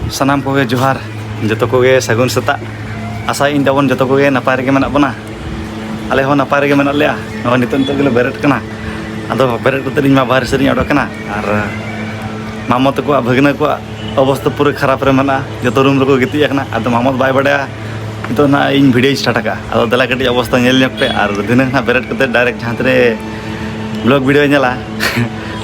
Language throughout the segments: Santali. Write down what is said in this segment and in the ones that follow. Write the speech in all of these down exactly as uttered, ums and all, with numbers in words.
ᱥᱟᱱᱟᱢ ᱠᱚᱜᱮ ᱡᱚᱦᱟᱨ, ᱡᱚᱛᱚ ᱠᱚᱜᱮ ᱥᱟᱹᱜᱩᱱ ᱥᱮᱛᱟᱜ᱾ ᱟᱥᱟᱭᱟᱹᱧ ᱛᱟᱵᱚᱱ ᱡᱚᱛᱚ ᱠᱚᱜᱮ ᱱᱟᱯᱟᱭ ᱨᱮᱜᱮ ᱢᱮᱱᱟᱜ ᱵᱚᱱᱟ᱾ ᱟᱞᱮ ᱦᱚᱸ ᱱᱟᱯᱟᱭ ᱨᱮᱜᱮ ᱢᱮᱱᱟᱜ ᱞᱮᱭᱟ᱾ ᱱᱚᱜᱼᱚᱭ ᱱᱤᱛᱚᱜ, ᱱᱤᱛᱚᱜ ᱜᱮᱞᱮ ᱵᱮᱨᱮᱫ ᱠᱟᱱᱟ᱾ ᱟᱫᱚ ᱵᱮᱨᱮᱫ ᱠᱟᱛᱮᱫ ᱤᱧ ᱢᱟ ᱵᱟᱦᱨᱮ ᱥᱮᱫ ᱤᱧ ᱚᱰᱚᱠ ᱮᱱᱟ, ᱟᱨ ᱢᱟᱢᱚ ᱛᱟᱠᱚᱣᱟᱜ, ᱵᱷᱟᱹᱜᱽᱱᱟᱹ ᱠᱚᱣᱟᱜ ᱚᱵᱚᱥᱛᱟ ᱯᱩᱨᱟᱹ ᱠᱷᱟᱨᱟᱯ ᱨᱮ ᱢᱮᱱᱟᱜᱼᱟ᱾ ᱡᱚᱛᱚ ᱨᱩᱢ ᱨᱮᱠᱚ ᱜᱤᱛᱤᱡ ᱟᱠᱟᱱᱟ᱾ ᱟᱫᱚ ᱢᱟᱢᱚ ᱫᱚ ᱵᱟᱭ ᱵᱟᱰᱟᱭᱟ ᱱᱤᱛᱚᱜ ᱱᱟᱜ ᱤᱧ ᱵᱷᱤᱰᱤᱭᱳᱧ ᱥᱴᱟᱨᱴ ᱟᱠᱟᱫᱼᱟ᱾ ᱟᱫᱚ ᱫᱮᱞᱟ ᱠᱟᱹᱴᱤᱡ ᱚᱵᱚᱥᱛᱟ ᱧᱮᱞ ᱧᱚᱜ ᱯᱮ, ᱟᱨ ᱫᱷᱤᱱᱟᱹᱝ ᱱᱟᱜ ᱵᱮᱨᱮᱫ ᱠᱟᱛᱮᱫ ᱰᱟᱭᱨᱮᱠᱴ ᱡᱟᱦᱟᱸ ᱛᱤᱨᱮ ᱵᱞᱚᱜ ᱵᱷᱤᱰᱤᱭᱳᱭ ᱧᱮᱞᱟ,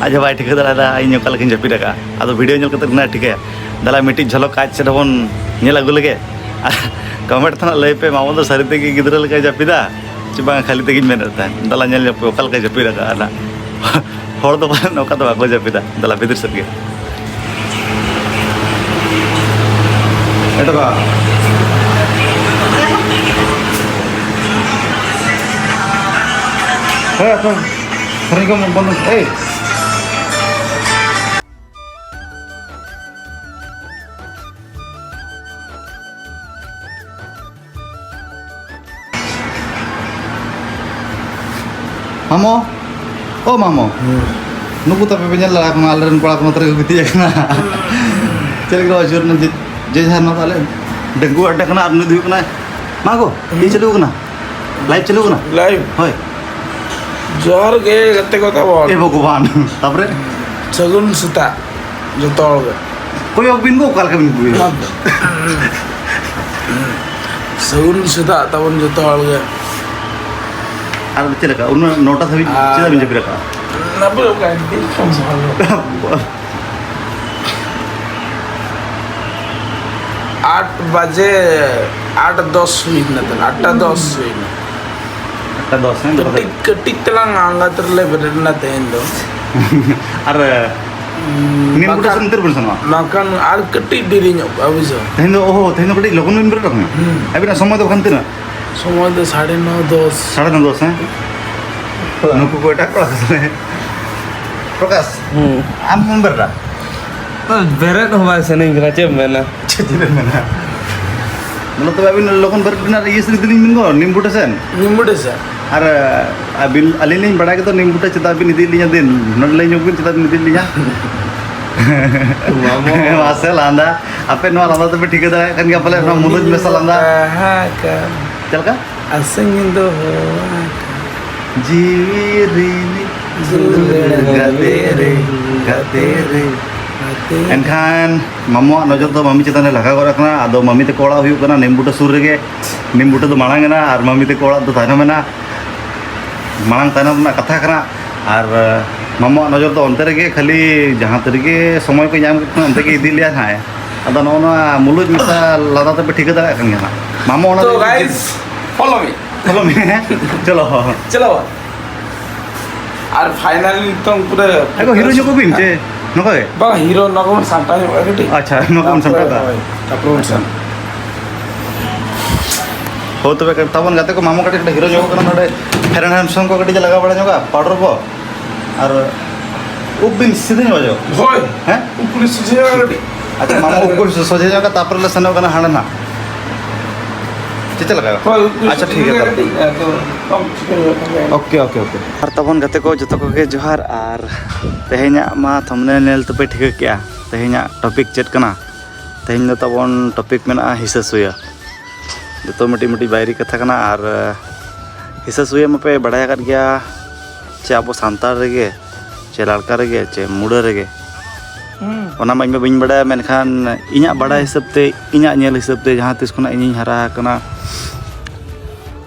ᱟᱡ ᱦᱚᱸ ᱵᱟᱭ ᱴᱷᱤᱠᱟᱹ ᱫᱟᱲᱮᱭᱟᱫᱟ ᱤᱧ ᱚᱠᱟ ᱞᱮᱠᱟᱧ ᱡᱟᱹᱯᱤᱫ ᱟᱠᱟᱫᱼᱟ᱾ ᱟᱫᱚ ᱵᱷᱤᱰᱤᱭᱳ ᱧᱮᱞ ᱠᱟᱛᱮᱫ ᱱᱟᱜ ᱴᱷᱤᱠᱟᱹᱭᱟ᱾ ᱫᱮᱞᱟ ᱢᱤᱫᱴᱤᱡ ᱡᱷᱚᱞᱚᱠ ᱟᱡ ᱥᱮᱫ ᱦᱚᱸᱵᱚᱱ ᱧᱮᱞ ᱟᱹᱜᱩ ᱞᱮᱜᱮ᱾ ᱟᱨ ᱠᱚᱢᱮᱱᱴ ᱛᱮ ᱱᱟᱜ ᱞᱟᱹᱭ ᱯᱮ, ᱢᱟᱢᱚ ᱫᱚ ᱥᱟᱹᱨᱤ ᱛᱮᱜᱮ ᱜᱤᱫᱽᱨᱟᱹ ᱞᱮᱠᱟᱭ ᱡᱟᱹᱯᱤᱫᱟ ᱪᱮ ᱵᱟᱝ, ᱠᱷᱟᱹᱞᱤ ᱛᱮᱜᱮᱧ ᱢᱮᱱᱮᱫ ᱛᱟᱦᱮᱸᱫ᱾ ᱫᱮᱞᱟ ᱧᱮᱞ ᱧᱚᱜ ᱯᱮ ᱚᱠᱟ ᱞᱮᱠᱟᱭ ᱡᱟᱹᱯᱤᱫ ᱟᱠᱟᱫᱼᱟ ᱱᱟᱜ᱾ ᱦᱚᱲ ᱫᱚ ᱯᱟᱞᱮᱱ ᱱᱚᱝᱠᱟ ᱫᱚ ᱵᱟᱠᱚ ᱡᱟᱹᱯᱤᱫᱟ᱾ ᱫᱮᱞᱟ ᱵᱷᱤᱛᱤᱨ ᱥᱮᱫ ᱜᱮ᱾ ᱮᱴᱟᱜᱟ᱾ ᱦᱮᱸ, ᱮᱠᱷᱚᱱ ᱥᱮᱨᱮᱧ ᱠᱚ ᱵᱚᱱᱫᱚ᱾ ᱮᱭ᱾ ᱢᱟᱢᱚ, ᱚ ᱢᱟᱢᱚ, ᱦᱩᱸ᱾ ᱱᱩᱠᱩ ᱛᱟᱯᱮ ᱯᱮ ᱧᱮᱞ ᱫᱟᱲᱮᱭᱟᱠᱚ ᱠᱟᱱᱟ, ᱟᱞᱮᱨᱮᱱ ᱠᱚᱲᱟ ᱠᱚ ᱱᱚᱛᱮ ᱨᱮᱠᱚ ᱜᱤᱛᱤᱡ ᱟᱠᱟᱱᱟ᱾ ᱪᱮᱫ ᱞᱮᱠᱟ ᱟᱹᱪᱩᱨ ᱮᱱᱟ, ᱡᱮ, ᱡᱮ ᱡᱟᱦᱟᱸ ᱱᱚᱣᱟ ᱫᱚ ᱟᱞᱮ ᱰᱟᱺᱜᱩᱣᱟᱹ ᱟᱰᱰᱟ ᱠᱟᱱᱟ ᱟᱨ ᱱᱩᱭ ᱫᱚ ᱦᱩᱭᱩᱜ ᱠᱟᱱᱟ, ᱢᱟ ᱜᱳ, ᱤᱧ ᱪᱟᱹᱞᱩ ᱟᱠᱟᱱᱟ, ᱞᱟᱭᱤᱵᱷ ᱪᱟᱹᱞᱩ ᱟᱠᱟᱱᱟ᱾ ᱞᱟᱭᱤᱵᱷ? ᱦᱳᱭ᱾ ᱡᱚᱦᱟᱨ ᱜᱮ ᱜᱟᱛᱮ ᱠᱚ ᱛᱟᱵᱚᱱ᱾ ᱮ ᱵᱷᱚᱜᱚᱵᱟᱱ, ᱛᱟᱯᱚᱨᱮ? ᱥᱟᱹᱜᱩᱱ ᱥᱮᱛᱟᱜ ᱡᱚᱛᱚ ᱦᱚᱲ ᱜᱮ᱾ ᱠᱚᱭᱚᱜ ᱵᱤᱱ ᱜᱳ, ᱚᱠᱟ ᱞᱮᱠᱟ ᱵᱤᱱ ᱠᱚᱭᱚᱜ? ᱥᱟᱹᱜᱩᱱ ᱥᱮᱛᱟᱜ ᱛᱟᱵᱚᱱ ᱡᱚᱛᱚ ᱦᱚᱲ ᱜᱮ᱾ ᱟᱨ ᱪᱮᱫ ᱞᱮᱠᱟ ᱩᱱᱟᱹᱜ ᱱᱚᱴᱟ ᱫᱷᱟᱹᱵᱤᱡ ᱟᱨ ᱪᱮᱫᱟᱜ ᱵᱤᱱ ᱡᱟᱹᱯᱤᱫ ᱟᱠᱟᱫᱼᱟ? ᱟᱴ ᱵᱟᱡᱮ, ᱟᱴ ᱫᱚᱥ ᱦᱩᱭ ᱮᱱᱟ, ᱛᱟᱦᱞᱮ ᱟᱴ ᱴᱟ ᱫᱚᱥ ᱦᱩᱭ ᱮᱱᱟ᱾ ᱟᱴ ᱴᱟ ᱫᱚᱥ, ᱦᱮᱸ? ᱠᱟᱹᱴᱤᱡ, ᱠᱟᱹᱴᱤᱡ ᱛᱟᱞᱟᱝ ᱟᱞᱜᱟᱛ ᱨᱮᱞᱮ ᱵᱮᱨᱮᱫ ᱮᱱᱟ ᱛᱮᱦᱮᱧ ᱫᱚ᱾ ᱟᱨ ᱱᱤᱢ ᱜᱩᱰᱟᱹ ᱵᱟᱠᱷᱟᱱ, ᱥᱮᱱ ᱛᱤᱨ ᱵᱚᱱ ᱥᱮᱱᱚᱜᱼᱟ? ᱵᱟᱠᱷᱟᱱ ᱟᱨ ᱠᱟᱹᱴᱤᱡ ᱰᱮᱨᱤ ᱧᱚᱜ ᱠᱚᱜᱼᱟ, ᱵᱩᱡᱷᱟᱹᱣ? ᱛᱮᱦᱮᱧ ᱫᱚ, ᱚᱦᱚ, ᱛᱮᱦᱮᱧ ᱫᱚ ᱠᱟᱹᱴᱤᱡ ᱞᱚᱜᱚᱱ ᱵᱤᱱ ᱵᱮᱨᱮᱫ ᱟᱠᱟᱱᱟ᱾ ᱦᱩᱸ᱾ ᱟᱹᱵᱤᱱᱟᱜ ᱥᱚᱢᱚᱭ ᱫᱚ ᱵᱟᱠᱷᱟᱱ ᱛᱤᱱᱟᱹᱜ? ᱥᱚᱢᱚᱭ ᱫᱚ ᱥᱟᱲᱮ ᱱᱚ, ᱫᱚᱥ᱾ ᱥᱟᱲᱮ ᱱᱚ, ᱫᱚᱥ, ᱦᱮᱸ? ᱱᱩᱠᱩ ᱠᱚ ᱮᱴᱟᱜ ᱠᱚᱲᱟ ᱠᱚ ᱥᱟᱞᱟᱜ᱾ ᱯᱨᱚᱠᱟᱥ, ᱦᱩᱸ᱾ ᱟᱢ ᱦᱚᱸᱢ ᱵᱮᱨᱮᱫᱟ? ᱵᱮᱨᱮᱫ ᱦᱚᱸ ᱵᱟᱭ ᱥᱟᱱᱟᱧ ᱠᱟᱱᱟ, ᱪᱮᱫ ᱮᱢ ᱢᱮᱱᱟ? ᱪᱮᱫ ᱮᱢ ᱢᱮᱱᱟ? ᱢᱟᱱᱮ ᱛᱚᱵᱮ ᱟᱹᱵᱤᱱ ᱞᱚᱜᱚᱱ ᱵᱮᱨᱮᱫ ᱨᱮᱱᱟᱜ ᱤᱭᱟᱹ ᱥᱮᱫ ᱤᱫᱤ ᱞᱤᱧ ᱢᱮᱱ ᱫᱚ, ᱱᱤᱢ ᱵᱩᱴᱟᱹ ᱥᱮᱱ᱾ ᱱᱤᱢ ᱵᱩᱴᱟᱹ ᱥᱮᱱ? ᱟᱨ, ᱟᱹᱵᱤᱱ, ᱟᱹᱞᱤᱧ ᱞᱤᱧ ᱵᱟᱲᱟᱭ ᱠᱮᱫᱟ ᱱᱤᱢ ᱵᱩᱴᱟᱹ ᱪᱮᱫᱟᱜ ᱵᱤᱱ ᱤᱫᱤᱭᱮᱫ ᱞᱤᱧᱟ ᱫᱤᱱ? ᱱᱚᱰᱮ ᱞᱟᱹᱭ ᱧᱚᱜ ᱵᱤᱱ ᱪᱮᱫᱟᱜ ᱵᱤᱱ ᱤᱫᱤᱭᱮᱫ ᱞᱤᱧᱟ? ᱢᱟᱢᱚ᱾ ᱢᱟᱥᱮ ᱞᱟᱸᱫᱟ᱾ ᱟᱯᱮ ᱱᱚᱣᱟ ᱞᱟᱸᱫᱟ ᱛᱮᱯᱮ ᱴᱷᱤᱠᱟᱹ ᱫᱟᱲᱮᱭᱟᱜ ᱠᱟᱱ ᱜᱮᱭᱟ ᱯᱟᱞᱮ, ᱱᱚᱣᱟ ᱢᱩᱞᱩᱡ ᱢᱮᱥᱟ ᱞᱟᱸᱫᱟ᱾ ᱪᱮᱫ ᱞᱮᱠᱟ? ᱟᱥᱮᱧ ᱫᱚᱦᱚ ᱟᱠᱟᱫ᱾ ᱡᱤᱣᱤ ᱨᱤᱱᱤᱡ ᱫᱩᱞᱟᱹᱲ ᱜᱟᱛᱮ ᱨᱮ, ᱜᱟᱛᱮ ᱨᱮ᱾ ᱮᱱᱠᱷᱟᱱ ᱢᱟᱢᱚᱣᱟᱜ ᱱᱚᱡᱚᱨ ᱫᱚ ᱢᱟᱢᱤ ᱪᱮᱛᱟᱱ ᱨᱮ ᱞᱟᱜᱟᱣ ᱜᱚᱫ ᱟᱠᱟᱱᱟ᱾ ᱟᱫᱚ ᱢᱟᱢᱤ ᱛᱟᱠᱚ ᱚᱲᱟᱜ ᱦᱩᱭᱩᱜ ᱠᱟᱱᱟ ᱱᱤᱢ ᱵᱩᱴᱟᱹ ᱥᱩᱨ ᱨᱮᱜᱮ᱾ ᱱᱤᱢ ᱵᱩᱴᱟᱹ ᱫᱚ ᱢᱟᱲᱟᱝ ᱮᱱᱟ ᱟᱨ ᱢᱟᱢᱤ ᱛᱟᱠᱚ ᱚᱲᱟᱜ ᱫᱚ ᱛᱟᱭᱱᱚᱢ ᱮᱱᱟ᱾ ᱢᱟᱲᱟᱝ ᱛᱟᱭᱱᱚᱢ ᱨᱮᱱᱟᱜ ᱠᱟᱛᱷᱟ ᱠᱟᱱᱟ᱾ ᱟᱨ ᱢᱟᱢᱚᱣᱟᱜ ᱱᱚᱡᱚᱨ ᱫᱚ ᱚᱱᱛᱮ ᱨᱮᱜᱮ, ᱠᱷᱟᱹᱞᱤ ᱡᱟᱦᱟᱸ ᱛᱤ ᱨᱮᱜᱮ ᱥᱚᱢᱚᱭ ᱠᱚ ᱧᱟᱢ ᱠᱮᱫ ᱠᱷᱟᱱ ᱚᱱᱛᱮ ᱜᱮ ᱤᱫᱤ ᱞᱮᱭᱟ ᱦᱟᱸᱜ᱾ ᱟᱫᱚ ᱱᱚᱜᱼᱚ ᱱᱚᱣᱟ ᱢᱩᱞᱩᱡ ᱢᱮᱥᱟ ᱞᱟᱸᱫᱟ ᱛᱮᱯᱮ ᱴᱷᱤᱠᱟᱹ ᱫᱟᱲᱮᱭᱟᱜ ᱠᱟᱱ ᱜᱮᱭᱟ ᱦᱟᱸᱜ᱾ ᱢᱟᱢᱚ ᱚᱱᱟ ᱛᱚ ᱛᱮᱜᱮ guys, follow me. ᱪᱚᱞᱚ᱾ ᱪᱚᱞᱚ᱾ ᱟᱨ finally ᱱᱤᱛᱚᱝ ᱯᱩᱨᱟᱹ ᱟᱭᱜᱚ, ᱦᱤᱨᱳ ᱧᱚᱜ ᱠᱚ ᱵᱤᱱ ᱪᱮ ᱱᱚᱝᱠᱟ ᱜᱮ? ᱵᱟᱝ, ᱦᱤᱨᱳ ᱱᱚᱣᱟ ᱠᱚᱵᱚᱱ ᱥᱟᱢᱴᱟᱣ ᱧᱚᱜ ᱠᱟᱜᱼᱟ ᱠᱟᱹᱴᱤᱡ᱾ ᱟᱪᱪᱷᱟ, ᱱᱚᱣᱟ ᱠᱚᱵᱚᱱ ᱥᱟᱢᱴᱟᱣ ᱠᱟᱜᱼᱟ᱾ ᱦᱳᱭ, ᱛᱟᱨᱯᱚᱨᱮ ᱵᱚᱱ ᱥᱮᱱ᱾ ᱦᱳᱭ, ᱛᱚᱵᱮ ᱛᱟᱵᱚᱱ ᱜᱟᱛᱮ ᱠᱚ, ᱢᱟᱢᱚ ᱠᱟᱹᱴᱤᱡ ᱠᱟᱹᱴᱤᱡ ᱦᱤᱨᱳ ᱧᱚᱜ ᱠᱟᱱᱟ ᱱᱚᱰᱮ᱾ Fair and Handsome ᱠᱚ ᱠᱟᱹᱴᱤᱡ ᱞᱟᱜᱟᱣ ᱵᱟᱲᱟ ᱧᱚᱜᱟ, powder ᱠᱚ᱾ ᱟᱨ ᱩᱵ ᱵᱤᱱ ᱥᱤᱫᱷᱟᱹ ᱧᱚᱜ ᱚᱡᱚᱜ᱾ ᱦᱳᱭ᱾ ᱦᱮᱸ? ᱩᱵ ᱠᱚᱞᱤ ᱥᱚᱡᱷᱮ ᱧᱚᱜ ᱠᱟᱹᱴᱤᱡ᱾ ᱟᱪᱪᱷᱟ, ᱢᱟᱢᱚ ᱩᱵ ᱠᱚ ᱥᱚᱡᱷᱮ ᱧᱚᱜ ᱠᱟᱜ, ᱛᱟᱨᱯᱚᱨᱮ ᱞᱮ ᱥᱮᱱᱚᱜ ᱠᱟᱱᱟ ᱦᱟᱸᱰᱮ ᱱᱟᱜ᱾ ᱪᱮᱫ ᱞᱮᱠᱟ? ᱦᱳᱭ, ᱩᱵ ᱠᱚᱞᱤ ᱟᱪᱪᱷᱟ, ᱴᱷᱤᱠ ᱜᱮᱭᱟ ᱥᱚᱡᱷᱮ ᱛᱟᱦᱚᱞᱮ᱾ ᱠᱟᱹᱴᱤᱡ, ᱟᱫᱚ ᱵᱟᱢ ᱪᱤᱠᱟᱹ ᱧᱚᱜ ᱠᱟᱱᱟ᱾ Okay, okay, okay. ᱟᱨ ᱛᱟᱵᱚᱱ ᱜᱟᱛᱮ ᱠᱚ ᱡᱚᱛᱚ ᱠᱚᱜᱮ ᱡᱚᱦᱟᱨ᱾ ᱟᱨ ᱛᱮᱦᱮᱧᱟᱜ ᱢᱟ thumbnail ᱧᱮᱞ ᱛᱮᱯᱮ ᱴᱷᱤᱠᱟᱹ ᱠᱮᱜᱼᱟ, ᱛᱮᱦᱮᱧᱟᱜ topic ᱪᱮᱫ ᱠᱟᱱᱟ? ᱛᱮᱦᱮᱧ ᱫᱚ ᱛᱟᱵᱚᱱ topic ᱢᱮᱱᱟᱜᱼᱟ ᱦᱤᱥᱟᱹ ᱥᱩᱭᱟᱹ᱾ ᱡᱚᱛᱚ ᱢᱤᱫᱴᱤᱡ ᱢᱤᱫᱴᱤᱡ ᱵᱟᱭᱨᱤ ᱠᱟᱛᱷᱟ ᱠᱟᱱᱟ᱾ ᱟᱨ, ᱮ, ᱦᱤᱥᱟᱹ ᱥᱩᱭᱟᱹ ᱢᱟᱯᱮ ᱵᱟᱲᱟᱭ ᱟᱠᱟᱫ ᱜᱮᱭᱟ, ᱪᱮ ᱟᱵᱚ ᱥᱟᱱᱛᱟᱲ ᱨᱮᱜᱮ, ᱪᱮ ᱞᱟᱲᱠᱟ ᱨᱮᱜᱮ, ᱪᱮ ᱢᱩᱰᱟᱹ ᱨᱮᱜᱮ᱾ ᱦᱩᱸ᱾ ᱚᱱᱟ ᱢᱟ ᱤᱧ ᱢᱟ ᱵᱟᱹᱧ ᱵᱟᱲᱟᱭᱟ, ᱢᱮᱱᱠᱷᱟᱱ ᱤᱧᱟᱹᱜ ᱵᱟᱲᱟᱭ ᱦᱤᱥᱟᱹᱵ ᱛᱮ, ᱤᱧᱟᱹᱜ ᱧᱮᱞ ᱦᱤᱥᱟᱹᱵ ᱛᱮ, ᱡᱟᱦᱟᱸ ᱛᱤᱥ ᱠᱷᱚᱱᱟᱜ ᱤᱧᱤᱧ ᱦᱟᱨᱟ ᱟᱠᱟᱱᱟ,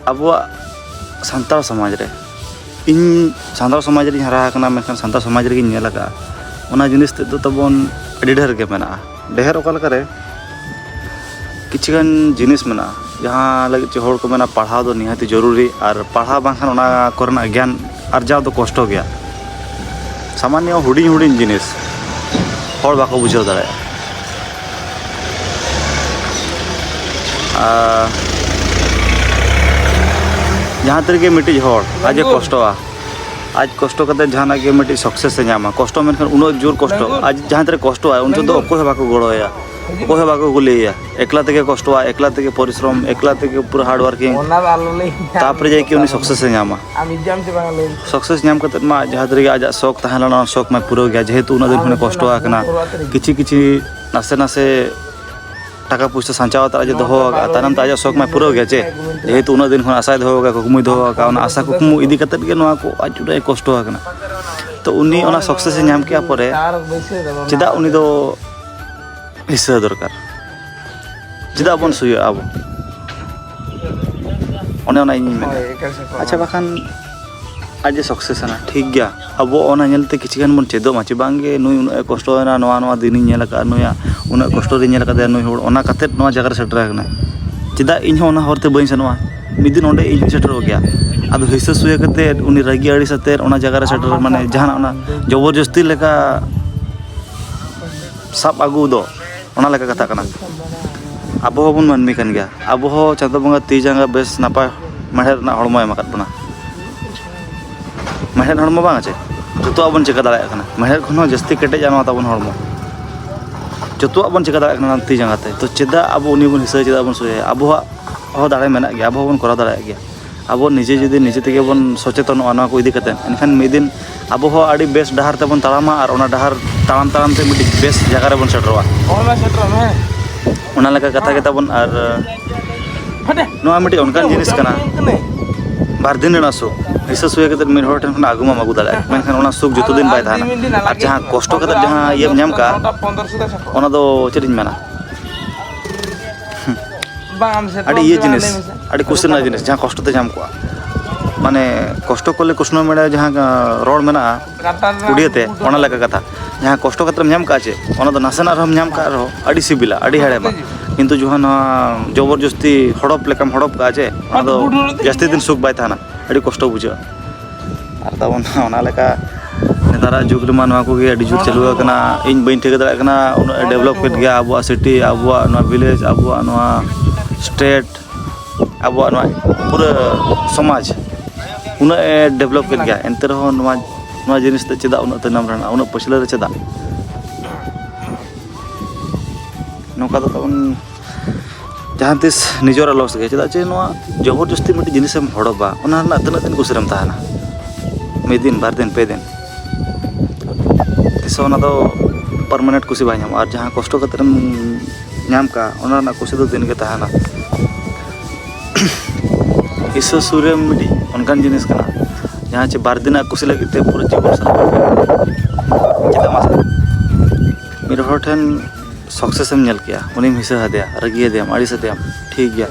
ᱟᱵᱚᱣᱟᱜ ᱥᱟᱱᱛᱟᱲ ᱥᱚᱢᱟᱡᱽ ᱨᱮ, ᱤᱧ ᱥᱟᱱᱛᱟᱲ ᱥᱚᱢᱟᱡᱽ ᱨᱤᱧ ᱦᱟᱨᱟ ᱟᱠᱟᱱᱟ, ᱢᱮᱱᱠᱷᱟᱱ ᱥᱟᱱᱛᱟᱲ ᱥᱚᱢᱟᱡᱽ ᱨᱮᱜᱤᱧ ᱧᱮᱞ ᱟᱠᱟᱫᱼᱟ, ᱚᱱᱟ ᱡᱤᱱᱤᱥ ᱛᱮᱫ ᱫᱚ ᱛᱟᱵᱚᱱ ᱟᱹᱰᱤ ᱰᱷᱮᱨ ᱜᱮ ᱢᱮᱱᱟᱜᱼᱟ᱾ ᱰᱷᱮᱨ ᱚᱠᱟ ᱞᱮᱠᱟᱨᱮ? ᱠᱤᱪᱷᱩ ᱜᱟᱱ ᱡᱤᱱᱤᱥ ᱢᱮᱱᱟᱜᱼᱟ, ᱡᱟᱦᱟᱸ ᱞᱟᱹᱜᱤᱫ ᱪᱮ ᱦᱚᱲ ᱠᱚ ᱢᱮᱱᱟ, ᱯᱟᱲᱦᱟᱣ ᱫᱚ ᱱᱤᱦᱟᱹᱛᱤ ᱡᱚᱨᱩᱨᱤ, ᱟᱨ ᱯᱟᱲᱦᱟᱣ ᱵᱟᱝᱠᱷᱟᱱ ᱚᱱᱟ ᱠᱚᱨᱮᱱᱟᱜ ᱜᱮᱭᱟᱱ ᱟᱨᱡᱟᱣ ᱫᱚ ᱠᱚᱥᱴᱚ ᱜᱮᱭᱟ᱾ ᱥᱟᱢᱟᱱᱱᱚ ᱦᱩᱰᱤᱧ ᱦᱩᱰᱤᱧ ᱡᱤᱱᱤᱥ ᱦᱚᱲ ᱵᱟᱠᱚ ᱵᱩᱡᱷᱟᱹᱣ ᱫᱟᱲᱮᱭᱟᱜᱼᱟ᱾ ᱟᱨ ᱡᱟᱦᱟᱸ ᱛᱤ ᱨᱮᱜᱮ ᱢᱤᱫᱴᱤᱡ ᱦᱚᱲ ᱟᱡ ᱮ ᱠᱚᱥᱴᱚᱜᱼᱟ, ᱟᱡ ᱠᱚᱥᱴᱚ ᱠᱟᱛᱮ ᱡᱟᱦᱟᱱᱟᱜ ᱜᱮ ᱢᱤᱫᱴᱤᱡ success ᱮ ᱧᱟᱢᱟ, ᱠᱚᱥᱴᱚ ᱢᱮᱱᱠᱷᱟᱱ ᱩᱱᱟᱹᱜ ᱡᱳᱨ ᱠᱚᱥᱴᱚ, ᱟᱡ ᱡᱟᱦᱟᱸ ᱛᱤᱨᱮ ᱠᱚᱥᱴᱚᱜᱼᱟᱭ ᱩᱱ ᱡᱚᱦᱚᱜ ᱫᱚ ᱚᱠᱚᱭ ᱦᱚᱸ ᱵᱟᱠᱚ ᱜᱚᱲᱚᱣᱟᱭᱟ, ᱚᱠᱚᱭ ᱦᱚᱸ ᱵᱟᱠᱚ ᱠᱩᱞᱤᱭᱮᱭᱟ, ᱮᱠᱞᱟ ᱛᱮᱜᱮ ᱠᱚᱥᱴᱚᱜᱼᱟ, ᱮᱠᱞᱟ ᱛᱮᱜᱮ ᱯᱚᱨᱤᱥᱨᱚᱢ, ᱮᱠᱞᱟ ᱛᱮᱜᱮ ᱯᱩᱨᱟᱹ hard working᱾ ᱚᱱᱟ ᱫᱚ ᱟᱞᱚ ᱞᱟᱹᱭ᱾ ᱛᱟᱯᱚᱨᱮ ᱡᱟᱭ ᱠᱤ ᱩᱱᱤ success ᱮ ᱧᱟᱢᱟ᱾ ᱟᱢ ᱤᱡᱟᱢ ᱪᱮ ᱵᱟᱝ ᱞᱟᱹᱭ᱾ Success ᱧᱟᱢ ᱠᱟᱛᱮ ᱢᱟ ᱡᱟᱦᱟᱸ ᱛᱤ ᱨᱮᱜᱮ ᱟᱡᱟᱜ ᱥᱚᱠ ᱛᱟᱦᱮᱸ ᱞᱮᱱᱟ, ᱚᱱᱟ ᱥᱚᱠ ᱢᱟ ᱯᱩᱨᱟᱹᱣ ᱜᱮᱭᱟ, ᱡᱮᱦᱮᱛᱩ ᱩᱱᱟᱹᱜ ᱫᱤᱱ ᱠᱷᱚᱱᱮ ᱠᱚᱥᱴᱚ ᱟᱠᱟᱱᱟ᱾ ᱠᱤᱪᱷᱤ ᱠᱤᱪᱷᱤ ᱱᱟᱥᱮ ᱱᱟᱥᱮ ᱴᱟᱠᱟ ᱯᱩᱭᱥᱟᱹ ᱥᱟᱧᱪᱟᱣ ᱠᱟᱛᱮ ᱟᱡ ᱮ ᱫᱚᱦᱚ ᱟᱠᱟᱫᱼᱟ, ᱛᱟᱭᱱᱚᱢ ᱛᱮ ᱟᱡᱟᱜ ᱥᱚᱠ ᱢᱟᱭ ᱯᱩᱨᱟᱹᱣ ᱜᱮᱭᱟ ᱪᱮ? ᱡᱮᱦᱮᱛᱩ ᱩᱱᱟᱹᱜ ᱫᱤᱱ ᱠᱷᱚᱱ ᱟᱥᱟᱭ ᱫᱚᱦᱚ ᱟᱠᱟᱫ, ᱠᱩᱠᱢᱩᱭ ᱫᱚᱦᱚ ᱟᱠᱟᱫ, ᱚᱱᱟ ᱟᱥᱟ ᱠᱩᱠᱢᱩ ᱤᱫᱤ ᱠᱟᱛᱮ ᱜᱮ ᱱᱚᱣᱟ ᱠᱚ ᱟᱡ ᱩᱱᱟᱹᱜ ᱮ ᱠᱚᱥᱴᱚ ᱟᱠᱟᱱᱟ᱾ ᱛᱚ ᱩᱱᱤ ᱚᱱᱟ ᱥᱟᱠᱥᱮᱥ ᱮ ᱧᱟᱢ ᱠᱮᱫᱼᱟ ᱯᱚᱨᱮ, ᱪᱮᱫᱟᱜ ᱩᱱᱤ ᱫᱚ ᱦᱤᱥᱟᱹ ᱫᱚᱨᱠᱟᱨ? ᱪᱮᱫᱟᱜ ᱵᱚᱱ ᱥᱩᱭᱟᱹᱜᱼᱟ ᱟᱵᱚ? ᱚᱱᱮ ᱚᱱᱟ ᱤᱧᱤᱧ ᱢᱮᱱᱟ᱾ ᱦᱳᱭ, ᱮᱠᱟᱞ ᱥᱮ ᱠᱚ ᱟᱪᱪᱷᱟ, ᱵᱟᱝᱠᱷᱟᱱ ᱟᱡ ᱮ ᱥᱟᱠᱥᱮᱥ ᱮᱱᱟ, ᱴᱷᱤᱠ ᱜᱮᱭᱟ, ᱟᱵᱚ ᱚᱱᱟ ᱧᱮᱞ ᱛᱮ ᱠᱤᱪᱷᱩ ᱜᱟᱱ ᱵᱚᱱ ᱪᱮᱫᱚᱜ ᱢᱟ, ᱪᱮ ᱵᱟᱝ ᱜᱮ ᱱᱩᱭ ᱩᱱᱟᱹᱜ ᱮ ᱠᱚᱥᱴᱚᱭᱮᱱᱟ, ᱱᱚᱣᱟ ᱱᱚᱣᱟ ᱫᱤᱱᱤᱧ ᱧᱮᱞ ᱟᱠᱟᱫᱼᱟ, ᱱᱩᱭᱟᱜ ᱩᱱᱟᱹᱜ ᱠᱚᱥᱴᱚ ᱨᱤᱧ ᱧᱮᱞ ᱟᱠᱟᱫᱮᱭᱟ ᱱᱩᱭ ᱦᱚᱲ, ᱚᱱᱟ ᱠᱟᱛᱮᱫ ᱱᱚᱣᱟ ᱡᱟᱭᱜᱟ ᱨᱮ ᱥᱮᱴᱮᱨ ᱟᱠᱟᱱᱟ, ᱪᱮᱫᱟᱜ ᱤᱧ ᱦᱚᱸ ᱚᱱᱟ ᱦᱚᱨ ᱛᱮ ᱵᱟᱹᱧ ᱥᱮᱱᱚᱜᱼᱟ? ᱢᱤᱫ ᱫᱤᱱ ᱚᱸᱰᱮ ᱤᱧ ᱦᱚᱸᱧ ᱥᱮᱴᱮᱨᱚᱜ ᱜᱮᱭᱟ᱾ ᱟᱫᱚ ᱦᱤᱥᱟᱹ ᱥᱩᱭᱟᱹ ᱠᱟᱛᱮᱫ, ᱩᱱᱤ ᱨᱟᱹᱜᱤ ᱟᱹᱲᱤᱥ ᱟᱛᱮᱫ ᱚᱱᱟ ᱡᱟᱭᱜᱟ ᱨᱮ ᱥᱮᱴᱮᱨ, ᱢᱟᱱᱮ ᱡᱟᱦᱟᱱᱟᱜ ᱚᱱᱟ ᱡᱚᱵᱚᱨᱡᱚᱥᱛᱤ ᱞᱮᱠᱟ ᱥᱟᱵ ᱟᱹᱜᱩ ᱫᱚ, ᱚᱱᱟ ᱞᱮᱠᱟ ᱠᱟᱛᱷᱟ ᱠᱟᱱᱟ᱾ ᱟᱵᱚ ᱦᱚᱸᱵᱚᱱ ᱢᱟᱹᱱᱢᱤ ᱠᱟᱱ ᱜᱮᱭᱟ, ᱟᱵᱚ ᱦᱚᱸ ᱪᱟᱸᱫᱳ ᱵᱚᱸᱜᱟ ᱛᱤ ᱡᱟᱸᱜᱟ ᱵᱮᱥ ᱱᱟᱯᱟᱭ ᱢᱮᱲᱦᱮᱫ ᱨᱮᱱᱟᱜ ᱦᱚᱲᱢᱚᱭ ᱮᱢ ᱟᱠᱟᱫ ᱵᱚᱱᱟ᱾ ᱢᱮᱲᱦᱮᱫ ᱦᱚᱲᱢᱚ ᱵᱟᱝ ᱪᱮ, ᱡᱚᱛᱚᱣᱟᱜ ᱵᱚᱱ ᱪᱤᱠᱟᱹ ᱫᱟᱲᱮᱭᱟᱜ ᱠᱟᱱᱟ᱾ ᱢᱮᱲᱦᱮᱫ ᱠᱷᱚᱱ ᱦᱚᱸ ᱡᱟᱹᱥᱛᱤ ᱠᱮᱴᱮᱡᱼᱟ ᱱᱚᱣᱟ ᱛᱟᱵᱚᱱ ᱦᱚᱲᱢᱚ᱾ ᱡᱚᱛᱚᱣᱟᱜ ᱵᱚᱱ ᱪᱤᱠᱟᱹ ᱫᱟᱲᱮᱭᱟᱜ ᱠᱟᱱᱟ ᱛᱤ ᱡᱟᱸᱜᱟ ᱛᱮ, ᱛᱚ ᱪᱮᱫᱟᱜ ᱟᱵᱚ ᱩᱱᱤ ᱵᱚᱱ ᱦᱤᱥᱟᱹᱭᱟ, ᱪᱮᱫᱟᱜ ᱵᱚᱱ ᱥᱩᱭᱟᱹᱭᱟ? ᱟᱵᱚᱣᱟᱜ ᱦᱚᱸ ᱫᱟᱲᱮ ᱢᱮᱱᱟᱜ ᱜᱮᱭᱟ, ᱟᱵᱚ ᱦᱚᱸᱵᱚᱱ ᱠᱚᱨᱟᱣ ᱫᱟᱲᱮᱭᱟᱜ ᱜᱮᱭᱟ᱾ ᱟᱵᱚ ᱱᱤᱡᱮ ᱡᱩᱫᱤ ᱱᱤᱡᱮ ᱛᱮᱜᱮ ᱵᱚᱱ ᱥᱚᱪᱮᱛᱚᱱᱚᱜᱼᱟ ᱱᱚᱣᱟ ᱠᱚ ᱤᱫᱤ ᱠᱟᱛᱮ, ᱮᱱᱠᱷᱟᱱ ᱢᱤᱫ ᱫᱤᱱ ᱟᱵᱚ ᱦᱚᱸ ᱟᱹᱰᱤ ᱵᱮᱥ ᱰᱟᱦᱟᱨ ᱛᱮᱵᱚᱱ ᱛᱟᱲᱟᱢᱟ ᱟᱨ ᱚᱱᱟ ᱰᱟᱦᱟᱨ ᱛᱟᱲᱟᱢ ᱛᱟᱲᱟᱢ ᱛᱮ ᱢᱤᱫᱴᱤᱡ ᱵᱮᱥ ᱡᱟᱭᱜᱟ ᱨᱮᱵᱚᱱ ᱥᱮᱴᱮᱨᱚᱜᱼᱟ᱾ ᱚᱱᱟ ᱢᱤᱫᱴᱤᱡ ᱚᱱᱠᱟᱱ ᱡᱤᱱᱤᱥ ᱠᱟᱱᱟ, ᱵᱟᱨ ᱫᱤᱱ ᱨᱮᱱᱟᱜ ᱥᱩᱠ᱾ ᱦᱤᱥᱟᱹ ᱥᱩᱭᱟᱹ ᱠᱟᱛᱮ ᱢᱤᱫ ᱦᱚᱲ ᱴᱷᱮᱱ ᱠᱷᱚᱱ ᱟᱹᱜᱩ ᱢᱟᱢ ᱟᱹᱜᱩ ᱫᱟᱲᱮᱭᱟᱜᱼᱟ, ᱢᱮᱱᱠᱷᱟᱱ ᱚᱱᱟ ᱥᱩᱠ ᱡᱚᱛᱚ ᱫᱤᱱ ᱵᱟᱭ ᱛᱟᱦᱮᱱᱟ᱾ ᱟᱨ ᱡᱟᱦᱟᱸ ᱠᱚᱥᱴᱚ ᱠᱟᱛᱮ ᱡᱟᱦᱟᱸ ᱤᱭᱟᱹᱢ ᱧᱟᱢ ᱠᱟᱜᱼᱟ, ᱚᱱᱟ ᱫᱚ ᱪᱮᱫ ᱤᱧ ᱢᱮᱱᱟ, ᱟᱹᱰᱤ ᱤᱭᱟᱹ ᱡᱤᱱᱤᱥ, ᱟᱹᱰᱤ ᱠᱩᱥᱤ ᱨᱮᱱᱟᱜ ᱡᱤᱱᱤᱥ, ᱡᱟᱦᱟᱸ ᱠᱚᱥᱴᱚ ᱛᱮ ᱧᱟᱢ ᱠᱚᱜᱼᱟ᱾ ᱢᱟᱱᱮ ᱠᱚᱥᱴᱚ ᱠᱚᱞᱮ ᱠᱩᱥᱱᱚ ᱢᱮᱲᱟ ᱡᱟᱦᱟᱸ ᱨᱚᱲ ᱢᱮᱱᱟᱜᱼᱟ ᱩᱰᱤᱭᱟᱹ ᱛᱮ, ᱚᱱᱟ ᱞᱮᱠᱟ ᱠᱟᱛᱷᱟ᱾ ᱡᱟᱦᱟᱸ ᱠᱚᱥᱴᱚ ᱠᱟᱛᱮᱢ ᱧᱟᱢ ᱠᱟᱜᱼᱟ ᱪᱮ, ᱚᱱᱟ ᱫᱚ ᱱᱟᱥᱮᱱᱟᱜ ᱨᱮᱦᱚᱸᱢ ᱧᱟᱢ ᱠᱟᱜ ᱨᱮᱦᱚᱸ ᱟᱹᱰᱤ ᱥᱤᱵᱤᱞᱟ, ᱟᱹᱰᱤ ᱦᱮᱲᱮᱢᱟ᱾ ᱠᱤᱱᱛᱩ ᱡᱟᱦᱟᱸ ᱱᱚᱣᱟ ᱡᱚᱵᱚᱨ ᱡᱚᱥᱛᱤ ᱦᱚᱲᱚᱯ ᱞᱮᱠᱟᱢ ᱦᱚᱲᱚᱯ ᱠᱟᱜᱼᱟ ᱪᱮ, ᱚᱱᱟ ᱫᱚ ᱡᱟᱹᱥᱛᱤ ᱫᱤᱱ ᱥᱩᱠ ᱵᱟᱭ ᱛᱟᱦᱮᱱᱟ, ᱟᱹᱰᱤ ᱠᱚᱥᱴᱚ ᱵᱩᱡᱷᱟᱹᱜᱼᱟ᱾ ᱟᱨ ᱛᱟᱵᱚᱱ ᱚᱱᱟ ᱞᱮᱠᱟ ᱱᱮᱛᱟᱨᱟᱜ ᱡᱩᱜᱽ ᱨᱮᱢᱟ ᱱᱚᱣᱟ ᱠᱚᱜᱮ ᱟᱹᱰᱤ ᱡᱳᱨ ᱪᱟᱹᱞᱩ ᱟᱠᱟᱱᱟ᱾ ᱤᱧ ᱵᱟᱹᱧ ᱴᱷᱤᱠᱟᱹ ᱫᱟᱲᱮᱭᱟᱜ ᱠᱟᱱᱟ, ᱩᱱᱟᱹᱜ ᱮ ᱰᱮᱵᱷᱞᱚᱯ ᱠᱮᱫ ᱜᱮᱭᱟ ᱟᱵᱚᱣᱟᱜ ᱥᱤᱴᱤ, ᱟᱵᱚᱣᱟᱜ ᱱᱚᱣᱟ ᱵᱷᱤᱞᱮᱡᱽ, ᱟᱵᱚᱣᱟᱜ ᱱᱚᱣᱟ ᱥᱴᱮᱴ, ᱟᱵᱚᱣᱟᱜ ᱱᱚᱣᱟ ᱯᱩᱨᱟᱹ ᱥᱚᱢᱟᱡᱽ ᱩᱱᱟᱹᱜ ᱮ ᱰᱮᱵᱷᱞᱚᱯ ᱠᱮᱫ ᱜᱮᱭᱟ, ᱮᱱᱛᱮ ᱨᱮᱦᱚᱸ ᱱᱚᱣᱟ, ᱱᱚᱣᱟ ᱡᱤᱱᱤᱥ ᱛᱮ ᱪᱮᱫᱟᱜ ᱩᱱᱟᱹᱜ ᱛᱟᱭᱱᱚᱢ ᱨᱮ ᱦᱮᱱᱟᱜᱼᱟ, ᱩᱱᱟᱹᱜ ᱯᱟᱹᱪᱷᱞᱟᱹ ᱨᱮ ᱪᱮᱫᱟᱜ? ᱱᱚᱝᱠᱟ ᱫᱚ ᱛᱟᱵᱚᱱ ᱡᱟᱦᱟᱸ ᱛᱤᱥ ᱱᱤᱡᱮᱨᱟᱜ ᱞᱚᱥ ᱜᱮ, ᱪᱮᱫᱟᱜ ᱪᱮ ᱱᱚᱣᱟ ᱡᱚᱵᱚᱨ ᱡᱚᱥᱛᱤ ᱢᱤᱫᱴᱤᱡ ᱡᱤᱱᱤᱥᱮᱢ ᱦᱚᱲᱚᱯᱟ, ᱚᱱᱟ ᱨᱮᱱᱟᱜ ᱛᱤᱱᱟᱹᱜ ᱫᱤᱱ ᱠᱩᱥᱤ ᱨᱮᱢ ᱛᱟᱦᱮᱱᱟ? ᱢᱤᱫ ᱫᱤᱱ, ᱵᱟᱨ ᱫᱤᱱ, ᱯᱮ ᱫᱤᱱ? ᱛᱤᱥ ᱦᱚᱸ ᱚᱱᱟ ᱫᱚ ᱯᱟᱨᱢᱟᱱᱮᱱᱴ ᱠᱩᱥᱤ ᱵᱟᱭ ᱧᱟᱢᱚᱜᱼᱟ, ᱟᱨ ᱡᱟᱦᱟᱸ ᱠᱚᱥᱴᱚ ᱠᱟᱛᱮᱫ ᱮᱢ ᱧᱟᱢ ᱠᱟᱜᱼᱟ, ᱚᱱᱟ ᱨᱮᱱᱟᱜ ᱠᱩᱥᱤ ᱫᱚ ᱫᱤᱱ ᱜᱮ ᱛᱟᱦᱮᱱᱟ᱾ ᱦᱤᱥᱟᱹ ᱥᱩᱭᱟᱹ ᱢᱤᱫᱴᱤᱡ ᱚᱱᱠᱟᱱ ᱡᱤᱱᱤᱥ ᱠᱟᱱᱟ, ᱡᱟᱦᱟᱸ ᱪᱮ ᱵᱟᱨ ᱫᱤᱱᱟᱜ ᱠᱩᱥᱤ ᱞᱟᱹᱜᱤᱫ ᱛᱮ ᱯᱩᱨᱟᱹ ᱡᱤᱵᱚᱱ ᱥᱟᱞᱟᱜ ᱪᱮᱫᱟᱜ ᱢᱟᱥᱮ? ᱢᱤᱫ ᱦᱚᱲ ᱴᱷᱮᱱ ᱥᱟᱠᱥᱮᱥ ᱮᱢ ᱧᱮᱞ ᱠᱮᱜᱼᱟ, ᱩᱱᱤᱢ ᱦᱤᱥᱟᱹ ᱟᱫᱮᱭᱟ, ᱨᱟᱹᱜᱤ ᱟᱫᱮᱭᱟᱢ, ᱟᱹᱲᱤᱥ ᱟᱫᱮᱭᱟᱢ, ᱴᱷᱤᱠ ᱜᱮᱭᱟ,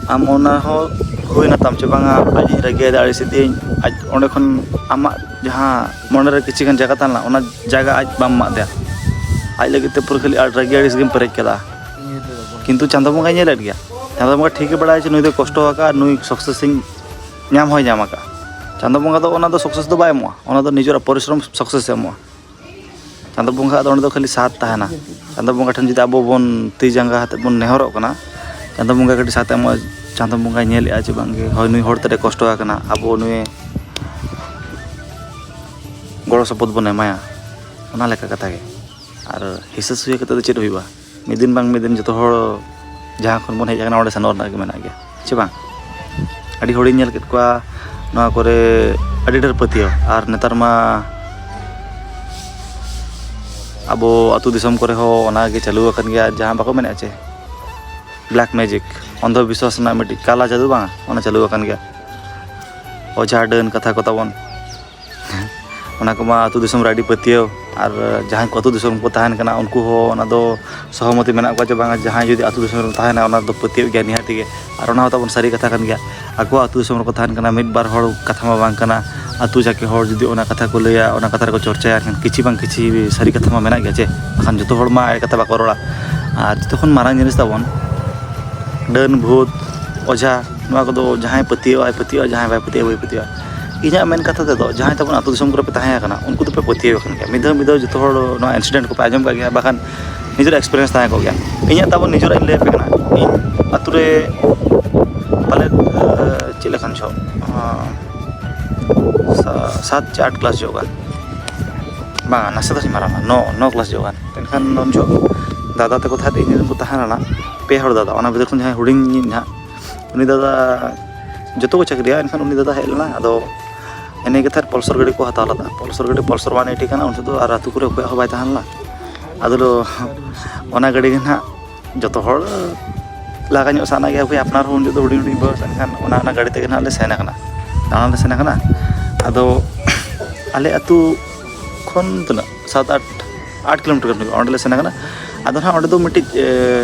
ᱟᱢ ᱚᱱᱟ ᱦᱚᱸ ᱦᱩᱭᱱᱟ ᱛᱟᱢ ᱪᱮ ᱵᱟᱝᱟ, ᱟᱡ ᱤᱧ ᱨᱟᱹᱜᱤ ᱟᱫᱮᱭᱟ, ᱟᱹᱲᱤᱥ ᱟᱫᱮᱭᱟᱹᱧ, ᱟᱡ ᱚᱸᱰᱮ ᱠᱷᱚᱱ ᱟᱢᱟᱜ ᱡᱟᱦᱟᱸ ᱢᱚᱱᱮᱨᱮ ᱠᱤᱪᱷᱤ ᱜᱟᱱ ᱡᱟᱭᱜᱟ ᱛᱟᱦᱮᱸ ᱞᱮᱱᱟ, ᱚᱱᱟ ᱡᱟᱭᱜᱟ ᱟᱡ ᱵᱟᱢ ᱮᱢᱟᱜ ᱫᱮᱭᱟ, ᱟᱡ ᱞᱟᱹᱜᱤᱫ ᱛᱮ ᱯᱩᱨᱟᱹ ᱠᱷᱟᱹᱞᱤ ᱟᱨ ᱨᱟᱹᱜᱤ ᱟᱹᱲᱤᱥ ᱜᱮᱢ ᱯᱮᱨᱮᱡ ᱠᱟᱫᱟ᱾ ᱠᱤᱱᱛᱩ ᱪᱟᱸᱫᱚ ᱵᱚᱸᱜᱟᱭ ᱧᱮᱞᱮᱫ ᱜᱮᱭᱟ, ᱪᱟᱸᱫᱚ ᱵᱚᱸᱜᱟ ᱴᱷᱤᱠ ᱜᱮ ᱵᱟᱲᱟᱭᱟ ᱡᱮ ᱱᱩᱭ ᱫᱚᱭ ᱠᱚᱥᱴᱚ ᱟᱠᱟᱫᱼᱟ, ᱱᱩᱭ ᱥᱟᱠᱥᱮᱥ ᱤᱧ ᱧᱟᱢ ᱦᱚᱸᱭ ᱧᱟᱢ ᱟᱠᱟᱫᱼᱟ᱾ ᱪᱟᱸᱫᱚ ᱵᱚᱸᱜᱟ ᱫᱚ ᱚᱱᱟ ᱫᱚ ᱥᱟᱠᱥᱮᱥ ᱫᱚ ᱵᱟᱭ ᱮᱢᱚᱜᱼᱟ, ᱚᱱᱟ ᱫᱚ ᱱᱤᱡᱮᱨᱟᱜ ᱯᱚᱨᱤᱥᱨᱚᱢ ᱥᱟᱠᱥᱮᱥ ᱮ ᱮᱢᱚᱜᱼᱟ᱾ ᱪᱟᱸᱫᱚ ᱵᱚᱸᱜᱟ ᱟᱜ ᱫᱚ ᱚᱸᱰᱮ ᱫᱚ ᱠᱷᱟᱹᱞᱤ ᱥᱟᱛ ᱛᱟᱦᱮᱱᱟ᱾ ᱪᱟᱸᱫᱚ ᱵᱚᱸᱜᱟ ᱴᱷᱮᱱ ᱡᱩᱫᱤ ᱟᱵᱚ ᱵᱚᱱ ᱛᱤ ᱡᱟᱸᱜᱟ ᱟᱛᱮᱫ ᱵᱚᱱ ᱱᱮᱦᱚᱨᱚᱜ ᱠᱟᱱᱟ, ᱪᱟᱸᱫᱚ ᱵᱚᱸᱜᱟ ᱠᱟᱹᱴᱤᱡ ᱥᱟᱛ ᱮ ᱮᱢᱚᱜᱼᱟ᱾ ᱪᱟᱸᱫᱚ ᱵᱚᱸᱜᱟᱭ ᱧᱮᱞᱮᱫᱼᱟ ᱡᱮ ᱵᱟᱝᱜᱮ, ᱦᱳᱭ, ᱱᱩᱭ ᱦᱚᱲ ᱛᱮᱫ ᱮ ᱠᱚᱥᱴᱚ ᱟᱠᱟᱱᱟ, ᱟᱵᱚ ᱱᱩᱭ ᱜᱚᱲᱚ ᱥᱚᱯᱚᱦᱚᱫ ᱵᱚᱱ ᱮᱢᱟᱭᱟ, ᱚᱱᱟ ᱞᱮᱠᱟ ᱠᱟᱛᱷᱟ ᱜᱮ᱾ ᱟᱨ ᱦᱤᱥᱟᱹ ᱥᱩᱭᱟᱹ ᱠᱟᱛᱮ ᱫᱚ ᱪᱮᱫ ᱦᱩᱭᱩᱜᱼᱟ? ᱢᱤᱫ ᱫᱤᱱ ᱵᱟᱝ ᱢᱤᱫ ᱫᱤᱱ ᱡᱚᱛᱚ ᱦᱚᱲ ᱡᱟᱦᱟᱸ ᱠᱷᱚᱱ ᱵᱚᱱ ᱦᱮᱡ ᱟᱠᱟᱱᱟ, ᱚᱸᱰᱮ ᱥᱮᱱᱚᱜ ᱨᱮᱱᱟᱜ ᱜᱮ ᱢᱮᱱᱟᱜ ᱜᱮᱭᱟ, ᱪᱮ ᱵᱟᱝ? ᱟᱹᱰᱤ ᱦᱚᱲᱤᱧ ᱧᱮᱞ ᱠᱮᱫ ᱠᱚᱣᱟ ᱱᱚᱣᱟ ᱠᱚᱨᱮ ᱟᱹᱰᱤ ᱰᱷᱮᱨ ᱯᱟᱹᱛᱭᱟᱹᱣ, ᱟᱨ ᱱᱮᱛᱟᱨ ᱢᱟ ᱟᱵᱚ ᱟᱹᱛᱩ ᱫᱤᱥᱚᱢ ᱠᱚᱨᱮ ᱦᱚᱸ ᱚᱱᱟ ᱜᱮ ᱪᱟᱹᱞᱩ ᱟᱠᱟᱱ ᱜᱮᱭᱟ, ᱡᱟᱦᱟᱸ ᱵᱟᱠᱚ ᱢᱮᱱᱮᱫᱼᱟ ᱪᱮ, ᱵᱞᱮᱠ ᱢᱮᱡᱤᱠ, ᱚᱱᱫᱷᱚ ᱵᱤᱥᱣᱟᱥ ᱨᱮᱱᱟᱜ ᱢᱤᱫᱴᱤᱡ ᱠᱟᱞᱟ ᱡᱟᱹᱫᱩ ᱵᱟᱝ, ᱚᱱᱟ ᱪᱟᱹᱞᱩ ᱟᱠᱟᱱ ᱜᱮᱭᱟ᱾ ᱚᱡᱷᱟ ᱰᱟᱹᱱ ᱠᱟᱛᱷᱟ ᱠᱚ ᱛᱟᱵᱚᱱ, ᱚᱱᱟ ᱠᱚᱢᱟ ᱟᱹᱛᱩ ᱫᱤᱥᱚᱢ ᱨᱮ ᱟᱹᱰᱤ ᱯᱟᱹᱛᱭᱟᱹᱣ, ᱟᱨ ᱡᱟᱦᱟᱸᱭ ᱠᱚ ᱟᱹᱛᱩ ᱫᱤᱥᱚᱢ ᱠᱚ ᱛᱟᱦᱮᱱ ᱠᱟᱱᱟ, ᱩᱱᱠᱩ ᱦᱚᱸ ᱚᱱᱟ ᱫᱚ ᱥᱚᱦᱚᱢᱚᱛᱤ ᱢᱮᱱᱟᱜ ᱠᱚᱣᱟ ᱡᱮ ᱵᱟᱝᱟ, ᱡᱟᱦᱟᱸᱭ ᱡᱩᱫᱤ ᱟᱹᱛᱩ ᱫᱤᱥᱚᱢ ᱨᱮ ᱛᱟᱦᱮᱱᱟ, ᱚᱱᱟ ᱫᱚ ᱯᱟᱹᱛᱭᱟᱹᱣ ᱜᱮᱭᱟ ᱱᱤᱦᱟᱹᱛ ᱜᱮ᱾ ᱟᱨ ᱚᱱᱟ ᱦᱚᱸ ᱛᱟᱵᱚᱱ ᱥᱟᱹᱨᱤ ᱠᱟᱛᱷᱟ ᱠᱟᱱ ᱜᱮᱭᱟ᱾ ᱟᱠᱚ ᱟᱹᱛᱩ ᱫᱤᱥᱚᱢ ᱨᱮᱠᱚ ᱛᱟᱦᱮᱱ ᱠᱟᱱᱟ, ᱢᱤᱫ ᱵᱟᱨ ᱦᱚᱲ ᱠᱟᱛᱷᱟ ᱢᱟ ᱵᱟᱝ ᱠᱟᱱᱟ, ᱟᱹᱛᱩ ᱡᱟᱠᱮ ᱦᱚᱲ ᱡᱩᱫᱤ ᱚᱱᱟ ᱠᱟᱛᱷᱟ ᱠᱚ ᱞᱟᱹᱭᱟ, ᱚᱱᱟ ᱠᱟᱛᱷᱟ ᱨᱮᱠᱚ ᱪᱚᱨᱪᱟᱭᱟ, ᱮᱱᱠᱷᱟᱱ ᱠᱤᱪᱷᱤ ᱵᱟᱝ ᱠᱤᱪᱷᱤ ᱥᱟᱹᱨᱤ ᱠᱟᱛᱷᱟ ᱢᱟ ᱢᱮᱱᱟᱜ ᱜᱮᱭᱟ ᱪᱮ, ᱵᱟᱠᱷᱟᱱ ᱡᱚᱛᱚ ᱦᱚᱲ ᱢᱟ ᱮᱲᱮ ᱠᱟᱛᱷᱟ ᱵᱟᱠᱚ ᱨᱚᱲᱟ᱾ ᱟᱨ ᱡᱚᱛᱚ ᱠᱷᱚᱱ ᱢᱟᱨᱟᱝ ᱡᱤᱱᱤᱥ ᱛᱟᱵᱚᱱ ᱰᱟᱹᱱ, ᱵᱷᱩᱛ, ᱚᱡᱷᱟ, ᱱᱚᱣᱟ ᱠᱚᱫᱚ ᱡᱟᱦᱟᱸᱭ ᱯᱟᱹᱛᱭᱟᱹᱣᱟᱜᱼᱟᱭ ᱯᱟᱹᱛᱭᱟᱹᱣᱟᱜᱼᱟ, ᱡᱟᱦᱟᱸᱭ ᱵᱟᱭ ᱯᱟᱹᱛᱭᱟᱹᱣᱟ ᱵᱟᱭ ᱯᱟᱹᱛᱭᱟᱹᱣᱟ᱾ ᱤᱧᱟᱹᱜ ᱢᱮᱱ ᱠᱟᱛᱷᱟ ᱛᱮᱫᱚ, ᱡᱟᱦᱟᱸᱭ ᱛᱟᱵᱚᱱ ᱟᱹᱛᱩ ᱫᱤᱥᱚᱢ ᱠᱚᱨᱮ ᱯᱮ ᱛᱟᱦᱮᱸ ᱠᱟᱱᱟ, ᱩᱱᱠᱩ ᱫᱚᱯᱮ ᱯᱟᱹᱛᱭᱟᱹᱣ ᱟᱠᱟᱱ ᱜᱮᱭᱟ᱾ ᱢᱤᱫ ᱫᱷᱟᱣ ᱢᱤᱫ ᱫᱷᱟᱣ ᱡᱚᱛᱚ ᱦᱚᱲ ᱱᱚᱣᱟ ᱤᱱᱥᱤᱰᱮᱱᱴ ᱠᱚᱯᱮ ᱟᱸᱡᱚᱢ ᱠᱟᱜ ᱜᱮᱭᱟ, ᱵᱟᱠᱷᱟᱱ ᱱᱤᱡᱮᱨᱟᱜ ᱮᱠᱥᱯᱤᱨᱤᱭᱮᱱᱥ ᱛᱟᱦᱮᱸ ᱠᱚᱜ ᱜᱮᱭᱟ᱾ ᱤᱧᱟᱹᱜ ᱛᱟᱵᱚᱱ ᱱᱤᱡᱮᱨᱟᱜ ᱤᱧ ᱞᱟᱹᱭ ᱟᱯᱮ ᱠᱟᱱᱟ᱾ ᱤᱧ ᱟᱹᱛᱩ ᱨᱮ ᱯᱟᱞᱮᱫ, ᱪᱮᱫ ᱞᱮᱠᱟᱱ ᱪᱚ, ᱥᱟ-, ᱥᱟᱛ ᱪᱮ ᱟᱴ ᱠᱞᱟᱥ ᱡᱚᱜ ᱜᱟᱱ, ᱵᱟᱝᱟ, ᱱᱟᱥᱮ ᱫᱚ ᱢᱟᱨᱟᱝᱟ, ᱱᱚ, ᱱᱚ ᱠᱞᱟᱥ ᱡᱚᱜ ᱜᱟᱱ᱾ ᱮᱱᱠᱷᱟᱱ ᱩᱱ ᱡᱚᱦᱚᱜ ᱫᱟᱫᱟ ᱛᱟᱠᱚ ᱛᱟᱦᱮᱸᱫ, ᱤᱧ ᱨᱮᱱ ᱠᱚ ᱛᱟᱦᱮᱸ ᱞᱮᱱᱟ ᱯᱮ ᱦᱚᱲ ᱫᱟᱫᱟ, ᱚᱱᱟ ᱵᱷᱤᱛᱤᱨ ᱠᱷᱚᱱ ᱡᱟᱦᱟᱸᱭ ᱦᱩᱰᱤᱧ ᱧᱤᱡ ᱱᱟᱦᱟᱜ, ᱩᱱᱤ ᱫᱟᱫᱟ, ᱡᱚᱛᱚ ᱠᱚ ᱪᱟᱹᱠᱨᱤᱭᱟ, ᱮᱱᱠᱷᱟᱱ ᱩᱱᱤ ᱫᱟᱫᱟ ᱦᱮᱡ ᱞᱮᱱᱟ᱾ ᱟᱫᱚ ᱮᱱᱮ ᱜᱮ ᱛᱟᱦᱮᱸᱫ ᱯᱚᱞᱥᱚᱨ ᱜᱟᱹᱰᱤ ᱠᱚ ᱦᱟᱛᱟᱣ ᱞᱮᱫᱟ᱾ ᱯᱚᱞᱥᱚᱨ ᱜᱟᱹᱰᱤ ᱯᱚᱞᱥᱚᱨ ᱚᱣᱟᱱ ᱮᱭᱤᱴᱤ ᱠᱟᱱᱟ, ᱩᱱ ᱛᱮᱫᱚ ᱟᱨ ᱟᱹᱛᱩ ᱠᱚᱨᱮ ᱚᱠᱚᱭᱟᱜ ᱦᱚᱸ ᱵᱟᱭ ᱛᱟᱦᱮᱸ ᱞᱮᱱᱟ᱾ ᱟᱫᱚ ᱚᱱᱟ ᱜᱟᱹᱰᱤ ᱜᱮ ᱱᱟᱦᱟᱜ ᱡᱚᱛᱚ ᱦᱚᱲ ᱞᱟᱜᱟ ᱧᱚᱜ ᱥᱟᱱᱟ ᱜᱮᱭᱟ ᱵᱷᱟᱹᱭ, ᱟᱯᱱᱟᱨ ᱦᱚᱸ ᱩᱱ ᱡᱚᱦᱚᱜ ᱫᱚ ᱦᱩᱰᱤᱧ ᱦᱩᱰᱤᱧ ᱵᱚᱭᱚᱥ, ᱮᱱᱠᱷᱟᱱ ᱚᱱᱟ ᱚᱱᱟ ᱜᱟᱹᱰᱤ ᱛᱮᱜᱮ ᱱᱟᱦᱟᱜ ᱞᱮ ᱥᱮᱱ ᱟᱠᱟᱱᱟ, ᱫᱟᱬᱟᱱ ᱞᱮ ᱥᱮᱱ ᱟᱠᱟᱱᱟ᱾ ᱟᱫᱚ ᱟᱞᱮ ᱟᱹᱛᱩ ᱠᱷᱚᱱ ᱛᱤᱱᱟᱹᱜ ᱥᱟᱛ ᱟᱴ ᱟᱴ ᱠᱤᱞᱳᱢᱤᱴᱟᱨ ᱜᱟᱱ ᱦᱩᱭᱩᱜᱼᱟ, ᱚᱸᱰᱮ ᱞᱮ ᱥᱮᱱ ᱟᱠᱟᱱᱟ᱾ ᱟᱫᱚ ᱱᱟᱦᱟᱜ ᱚᱸᱰᱮ ᱫᱚ ᱢᱤᱫᱴᱤᱡ ᱮ,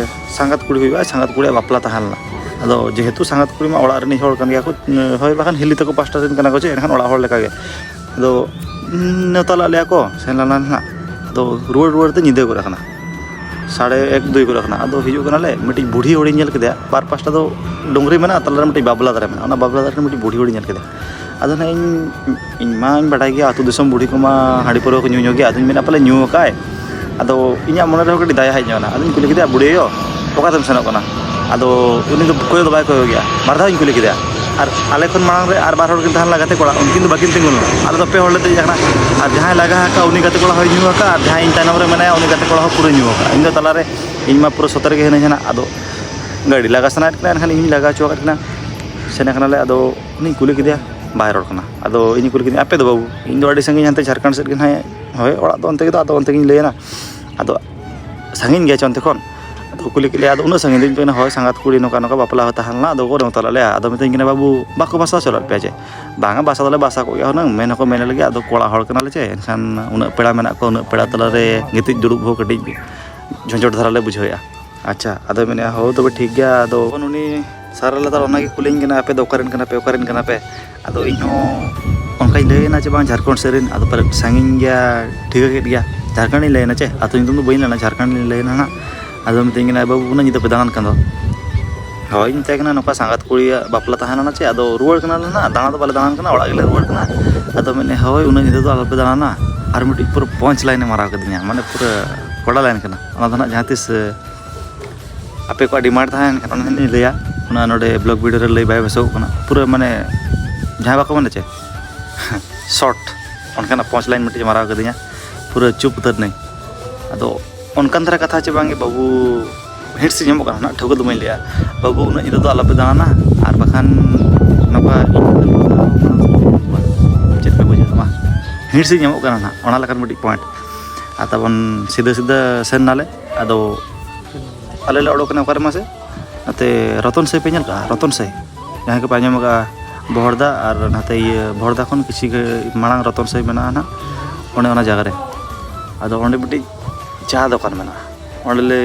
ᱥᱟᱸᱜᱟᱛ ᱠᱩᱲᱤ ᱦᱩᱭᱩᱜᱼᱟ, ᱥᱟᱸᱜᱟᱛ ᱠᱩᱲᱤᱭᱟᱜ ᱵᱟᱯᱞᱟ ᱛᱟᱦᱮᱸ ᱞᱮᱱᱟ᱾ ᱟᱫᱚ ᱡᱮᱦᱮᱛᱩ ᱥᱟᱸᱜᱟᱛ ᱠᱩᱲᱤ ᱢᱟ ᱚᱲᱟᱜ ᱨᱤᱱᱤᱡ ᱦᱚᱲ ᱠᱟᱱ ᱜᱮᱭᱟ ᱠᱚ, ᱦᱳᱭ ᱵᱟᱠᱷᱟᱱ ᱦᱤᱞᱤ ᱛᱟᱠᱚ ᱯᱟᱥᱴᱟ ᱨᱮᱱ ᱠᱟᱱᱟ ᱠᱚ ᱪᱮ, ᱮᱱᱠᱷᱟᱱ ᱚᱲᱟᱜ ᱦᱚᱲ ᱞᱮᱠᱟᱜᱮ᱾ ᱟᱫᱚ ᱱᱮᱣᱛᱟ ᱞᱮᱫ ᱞᱮᱭᱟ ᱠᱚ, ᱥᱮᱱ ᱞᱮᱱᱟ ᱱᱟᱦᱟᱜ᱾ ᱟᱫᱚ ᱨᱩᱣᱟᱹᱲ ᱨᱩᱣᱟᱹᱲ ᱛᱮ ᱧᱤᱫᱟᱹ ᱜᱚᱫ ᱟᱠᱟᱱᱟ, ᱥᱟᱲᱮ ᱮᱠ ᱫᱩᱭ ᱜᱚᱫ ᱟᱠᱟᱱᱟ᱾ ᱟᱫᱚ ᱦᱤᱡᱩᱜ ᱠᱟᱱᱟᱞᱮ, ᱢᱤᱫᱴᱤᱡ ᱵᱩᱲᱦᱤ ᱦᱚᱲᱤᱧ ᱧᱮᱞ ᱠᱮᱫᱮᱭᱟ, ᱵᱟᱨ ᱯᱟᱥᱴᱟ ᱫᱚ ᱰᱩᱝᱨᱤ ᱢᱮᱱᱟᱜᱼᱟ, ᱛᱟᱞᱟᱨᱮ ᱢᱤᱫᱴᱤᱡ ᱵᱟᱵᱞᱟ ᱫᱟᱨᱮ ᱢᱮᱱᱟᱜᱼᱟ, ᱚᱱᱟ ᱵᱟᱵᱞᱟ ᱫᱟᱨᱮ ᱨᱮ ᱢᱤᱫᱴᱤᱡ ᱵᱩᱲᱦᱤ ᱦᱚᱲᱤᱧ ᱧᱮᱞ ᱠᱮᱫᱮᱭᱟ᱾ ᱟᱫᱚ ᱱᱟᱦᱟᱜ ᱤᱧ ᱤᱧ ᱢᱟᱧ ᱵᱟᱰᱟᱭ ᱜᱮᱭᱟ, ᱟᱹᱛᱩ ᱫᱤᱥᱚᱢ ᱵᱩᱲᱦᱤ ᱠᱚᱢᱟ ᱦᱟᱺᱰᱤ ᱯᱟᱹᱣᱨᱟᱹ ᱠᱚ ᱧᱩ ᱧᱚᱜ ᱜᱮᱭᱟ᱾ ᱟᱫᱚᱧ ᱢᱮᱱᱟ ᱯᱟᱞᱮ ᱧᱩ ᱟᱠᱟᱫᱼᱟᱭ᱾ ᱟᱫᱚ ᱤᱧᱟᱹᱜ ᱢᱚᱱᱮ ᱨᱮᱦᱚᱸ ᱠᱟᱹᱴᱤᱡ ᱫᱟᱭᱟ ᱦᱮᱡ ᱧᱚᱜ ᱮᱱᱟ᱾ ᱟᱫᱚᱧ ᱠᱩᱞᱤ ᱠᱮᱫᱮᱭᱟ, "ᱵᱩᱰᱷᱤ ᱟᱭᱳ, ᱚᱠᱟ ᱛᱮᱢ ᱥᱮᱱᱚᱜ ᱠᱟᱱᱟ?" ᱟᱫᱚ ᱩᱱᱤ ᱫᱚ ᱠᱚᱭᱚᱜ ᱫᱚ ᱵᱟᱭ ᱠᱚᱭᱚᱜ ᱜᱮᱭᱟ, ᱵᱟᱨ ᱫᱷᱟᱣ ᱤᱧ ᱠᱩᱞᱤ ᱠᱮᱫᱮᱭᱟ᱾ ᱟᱨ ᱟᱞᱮ ᱠᱷᱚᱱ ᱢᱟᱲᱟᱝ ᱨᱮ ᱟᱨ ᱵᱟᱨ ᱦᱚᱲ ᱠᱤᱱ ᱛᱟᱦᱮᱸ ᱞᱮᱱᱟ ᱜᱟᱛᱮ ᱠᱚᱲᱟ, ᱩᱱᱠᱤᱱ ᱫᱚ ᱵᱟᱹᱠᱤᱱ ᱛᱤᱸᱜᱩ ᱞᱮᱱᱟ᱾ ᱟᱞᱮ ᱫᱚ ᱯᱮ ᱦᱚᱲ ᱞᱮ ᱫᱮᱡ ᱟᱠᱟᱱᱟ᱾ ᱟᱨ ᱡᱟᱦᱟᱸᱭ ᱞᱟᱜᱟ ᱟᱠᱟᱫ ᱩᱱᱤ ᱜᱟᱛᱮ ᱠᱚᱲᱟ ᱦᱚᱸᱭ ᱧᱩ ᱟᱠᱟᱫ, ᱟᱨ ᱡᱟᱦᱟᱸᱭ ᱤᱧ ᱛᱟᱭᱱᱚᱢ ᱨᱮ ᱢᱮᱱᱟᱭᱟ ᱩᱱᱤ ᱜᱟᱛᱮ ᱠᱚᱲᱟ ᱦᱚᱸ ᱯᱩᱨᱟᱹ ᱧᱩ ᱟᱠᱟᱫ᱾ ᱤᱧ ᱫᱚ ᱛᱟᱞᱟᱨᱮ, ᱤᱧ ᱢᱟ ᱯᱩᱨᱟᱹ ᱥᱚᱛᱮ ᱨᱮᱜᱮ ᱦᱤᱱᱟᱹᱧ ᱦᱟᱸᱜ᱾ ᱟᱫᱚ ᱜᱟᱹᱰᱤ ᱞᱟᱜᱟ ᱥᱟᱱᱟᱭᱮᱫ ᱠᱤᱱᱟ, ᱮᱱᱠᱷᱟᱱ ᱤᱧ ᱞᱟᱜᱟ ᱦᱚᱪᱚ ᱟᱠᱟᱫ ᱠᱤᱱᱟ᱾ ᱥᱮᱱ ᱟᱠᱟᱱᱟᱞᱮ, ᱟᱫᱚ ᱩᱱᱤᱧ ᱠᱩᱞᱤ ᱠᱮᱫᱮᱭᱟ, ᱵᱟᱭ ᱨᱚᱲ ᱠᱟᱱᱟ᱾ ᱟᱫᱚ ᱤᱧ ᱠᱩᱞᱤ ᱠᱮᱫᱮᱭᱟ, "ᱟᱯᱮ ᱫᱚ ᱵᱟᱹᱵᱩ?" "ᱤᱧ ᱫᱚ ᱟᱹᱰᱤ ᱥᱟᱺᱜᱤᱧ, ᱦᱟᱱᱛᱮ ᱡᱷᱟᱲᱠᱷᱚᱸᱰ ᱥᱮᱫ ᱜᱮ ᱱᱟᱦᱟᱜ, ᱦᱳᱭ, ᱚᱲᱟᱜ ᱫᱚ ᱚᱱᱛᱮ ᱜᱮ ᱫᱚ, ᱟᱫᱚ ᱚᱱᱛᱮ ᱜᱤᱧ ᱞᱟᱹᱭᱟ ᱱᱟ᱾ ᱟᱫᱚ ᱥᱟᱺᱜᱤᱧ ᱜᱮᱭᱟ ᱪᱚ ᱚᱱᱛᱮ ᱠᱷᱚᱱ?" ᱟᱫᱚ ᱠᱩᱞᱤ ᱠᱮᱫ ᱞᱮᱭᱟ, ᱟᱫᱚ ᱩᱱᱟᱹᱜ ᱥᱟᱺᱜᱤᱧ ᱫᱚ? ᱤᱧ ᱢᱮᱱᱟ, "ᱦᱳᱭ, ᱥᱟᱸᱜᱟᱛ ᱠᱩᱲᱤ ᱱᱚᱝᱠᱟ ᱱᱚᱝᱠᱟ ᱵᱟᱯᱞᱟ ᱦᱚᱸ ᱛᱟᱦᱮᱸ ᱞᱮᱱᱟ, ᱟᱫᱚ ᱠᱚ ᱱᱮᱣᱛᱟ ᱞᱮᱫ ᱞᱮᱭᱟ, ᱟᱫᱚ ᱢᱤᱛᱟᱹᱧ ᱠᱟᱱᱟ, ᱵᱟᱹᱵᱩ, ᱵᱟᱠᱚ ᱵᱟᱥᱟ ᱦᱚᱪᱚ ᱞᱮᱫ ᱯᱮᱭᱟ ᱪᱮ?" "ᱵᱟᱝᱟ, ᱵᱟᱥᱟ ᱫᱚᱞᱮ ᱵᱟᱥᱟ ᱠᱚᱜ ᱜᱮᱭᱟ ᱦᱩᱱᱟᱹᱝ, ᱢᱮᱱ ᱦᱚᱸᱠᱚ ᱢᱮᱱ ᱞᱮᱜᱮ, ᱟᱫᱚ ᱠᱚᱲᱟ ᱦᱚᱲ ᱠᱟᱱᱟᱞᱮ ᱪᱮ, ᱮᱱᱠᱷᱟᱱ ᱩᱱᱟᱹᱜ ᱯᱮᱲᱟ ᱢᱮᱱᱟᱜ ᱠᱚᱣᱟ, ᱩᱱᱟᱹᱜ ᱯᱮᱲᱟ ᱛᱟᱞᱟᱨᱮ ᱜᱤᱛᱤᱡ ᱫᱩᱲᱩᱵ ᱦᱚᱸ ᱠᱟᱹᱴᱤᱡ ᱡᱷᱚᱸᱡᱚᱴ ᱫᱷᱟᱨᱟ ᱞᱮ ᱵᱩᱡᱷᱟᱹᱣᱮᱫᱼᱟ᱾" ᱟᱪᱪᱷᱟ, ᱟᱫᱚᱭ ᱢᱮᱱᱮᱫᱼᱟ, "ᱦᱳ, ᱛᱚᱵᱮ ᱴᱷᱤᱠ ᱜᱮᱭᱟ᱾" ᱟᱫᱚ ᱩᱱᱤ ᱥᱟᱨᱟ ᱞᱮᱛᱟᱲ ᱚᱱᱟᱜᱮ ᱠᱩᱞᱤᱧ ᱠᱟᱱᱟ, "ᱟᱯᱮ ᱫᱚ ᱚᱠᱟ ᱨᱮᱱ ᱠᱟᱱᱟ ᱯᱮ, ᱚᱠᱟ ᱨᱮᱱ ᱠᱟᱱᱟ ᱯᱮ?" ᱟᱫᱚ ᱤᱧ ᱦᱚᱸ ᱚᱱᱠᱟᱧ ᱞᱟᱹᱭ ᱟᱭᱟ ᱪᱮ, "ᱵᱟᱝ, ᱡᱷᱟᱲᱠᱷᱚᱸᱰ ᱥᱮᱫ ᱨᱮᱱ", ᱟᱫᱚ ᱯᱟᱞᱮᱫ ᱥᱟᱺᱜᱤᱧ ᱜᱮᱭᱟ, ᱴᱷᱤᱠᱟᱹ ᱠᱮᱫ ᱜᱮᱭᱟ, ᱡᱷᱟᱲᱠᱷᱚᱸᱰ ᱤᱧ ᱞᱟᱹᱭ ᱟᱭᱟ ᱪᱮ, ᱟᱹᱛᱩ ᱧᱩᱛᱩᱢ ᱫᱚ ᱵᱟᱹᱧ ᱞᱟᱹᱭᱟ, ᱡᱷᱟᱲᱠᱷᱚᱸᱰ ᱤᱧ ᱞᱟᱹᱭ ᱟᱭᱟ ᱱᱟᱦᱟᱜ᱾ ᱟᱫᱚ ᱢᱤᱛᱟᱹᱧ ᱠᱟᱱᱟ, "ᱵᱟᱹᱵᱩ, ᱩᱱᱟᱹᱜ ᱧᱤᱫᱟᱹ ᱯᱮ ᱫᱟᱬᱟᱱ ᱠᱟᱱ ᱫᱚ?" ᱦᱳᱭ, ᱤᱧ ᱢᱮᱛᱟᱭ ᱠᱟᱱᱟ, "ᱱᱚᱝᱠᱟ ᱥᱟᱸᱜᱟᱛ ᱠᱩᱲᱤᱭᱟᱜ ᱵᱟᱯᱞᱟ ᱛᱟᱦᱮᱸ ᱞᱮᱱᱟ ᱪᱮ, ᱟᱫᱚ ᱨᱩᱣᱟᱹᱲ ᱠᱟᱱᱟᱞᱮ ᱱᱟᱦᱟᱜ, ᱫᱟᱬᱟ ᱫᱚ ᱵᱟᱞᱮ ᱫᱟᱬᱟᱱ ᱠᱟᱱᱟ, ᱚᱲᱟᱜ ᱜᱮᱞᱮ ᱨᱩᱣᱟᱹᱲ ᱠᱟᱱᱟ᱾" ᱟᱫᱚ ᱢᱮᱱᱮᱫ, "ᱦᱳᱭ, ᱩᱱᱟᱹᱜ ᱧᱤᱫᱟᱹ ᱫᱚ ᱟᱞᱚᱯᱮ ᱫᱟᱬᱟᱱᱟ᱾" ᱟᱨ ᱢᱤᱫᱴᱤᱡ ᱯᱩᱨᱟᱹ ᱯᱚᱧᱪ ᱞᱟᱭᱤᱱᱮ ᱢᱟᱨᱟᱣ ᱠᱟᱫᱤᱧᱟ, ᱢᱟᱱᱮ ᱯᱩᱨᱟᱹ ᱠᱚᱰᱟ ᱞᱟᱭᱤᱱ ᱠᱟᱱᱟ᱾ ᱚᱱᱟ ᱫᱚ ᱱᱟᱦᱟᱜ ᱡᱟᱦᱟᱸ ᱛᱤᱥ ᱟᱯᱮ ᱠᱚᱣᱟᱜ ᱰᱤᱢᱟᱱᱰ ᱛᱟᱦᱮᱸ ᱞᱮᱱᱠᱷᱟᱱ ᱚᱱᱟ ᱦᱚᱸᱞᱤᱧ ᱞᱟᱹᱭᱟ, ᱚᱱᱟ ᱱᱚᱰᱮ ᱵᱞᱚᱜ ᱵᱷᱤᱰᱤᱭᱳ ᱨᱮ ᱞᱟᱹᱭ ᱵᱟᱭ ᱵᱮᱥᱚᱜᱚᱜ ᱠᱟᱱᱟ᱾ ᱯᱩᱨᱟᱹ ᱢᱟᱱᱮ ᱡᱟᱦᱟᱸ ᱵᱟᱠᱚ ᱢᱮᱱᱟ ᱪᱮ, ᱥᱚᱨᱴ, ᱚᱱᱠᱟᱱᱟᱜ ᱯᱚᱧᱪ ᱞᱟᱭᱤᱱ ᱢᱤᱫᱴᱤᱡ ᱢᱟᱨᱟᱣ ᱠᱟᱫᱤᱧᱟ, ᱯᱩᱨᱟᱹ ᱪᱩᱯ ᱩᱛᱟᱹᱨ ᱱᱟᱹᱧ᱾ ᱟᱫᱚ ᱚᱱᱠᱟᱱ ᱫᱷᱟᱨᱟ ᱠᱟᱛᱷᱟ ᱪᱮ ᱵᱟᱝᱜᱮ ᱵᱟᱹᱵᱩ, ᱦᱤᱸᱴ ᱥᱮ ᱧᱟᱢᱚᱜ ᱠᱟᱱᱟ ᱱᱟᱜ, ᱴᱷᱟᱹᱣᱠᱟᱹ ᱫᱚ ᱵᱟᱹᱧ ᱞᱟᱹᱭᱟ, ᱵᱟᱹᱵᱩ ᱩᱱᱟᱹᱜ ᱧᱤᱫᱟᱹ ᱫᱚ ᱟᱞᱚᱯᱮ ᱫᱟᱬᱟᱱᱟ, ᱟᱨ ᱵᱟᱠᱷᱟᱱ ᱱᱚᱝᱠᱟ ᱪᱮᱫ ᱯᱮ ᱵᱩᱡᱷᱟᱹᱣᱟ ᱢᱟ, ᱦᱤᱸᱴ ᱥᱮ ᱧᱟᱢᱚᱜ ᱠᱟᱱᱟ ᱱᱟᱜ, ᱚᱱᱟ ᱞᱮᱠᱟᱱ ᱢᱤᱫᱴᱤᱡ ᱯᱚᱭᱮᱱᱴ᱾ ᱟᱨ ᱛᱟᱵᱚᱱ ᱥᱤᱫᱷᱟᱹ ᱥᱤᱫᱷᱟᱹ ᱥᱮᱱ ᱱᱟᱞᱮ᱾ ᱟᱫᱚ ᱟᱞᱮ ᱞᱮ ᱚᱰᱚᱠ ᱮᱱᱟ ᱚᱠᱟᱨᱮ ᱢᱟᱥᱮ, ᱱᱚᱛᱮ ᱨᱚᱛᱚᱱ ᱥᱟᱹᱭ ᱯᱮ ᱧᱮᱞ ᱠᱟᱜᱼᱟ? ᱨᱚᱛᱚᱱ ᱥᱟᱹᱭ, ᱡᱟᱦᱟᱸᱭ ᱠᱚᱯᱮ ᱟᱸᱡᱚᱢ ᱠᱟᱜᱼᱟ ᱵᱚᱦᱚᱲᱫᱟ, ᱟᱨ ᱱᱟᱛᱮ ᱤᱭᱟᱹ ᱵᱚᱦᱚᱲᱫᱟ ᱠᱷᱚᱱ ᱠᱤᱪᱷᱤ ᱜᱮ ᱢᱟᱲᱟᱝ ᱨᱚᱛᱚᱱ ᱥᱟᱹᱭ ᱢᱮᱱᱟᱜᱼᱟ ᱱᱟᱦᱟᱜ, ᱚᱱᱮ ᱚᱱᱟ ᱡᱟᱭᱜᱟ ᱨᱮ᱾ ᱟᱫᱚ ᱚᱸᱰᱮ ᱢᱤᱫᱴᱤᱡ ᱪᱟ ᱫᱚᱠᱟᱱ ᱢᱮᱱᱟᱜᱼᱟ᱾ ᱚᱸᱰᱮ ᱞᱮ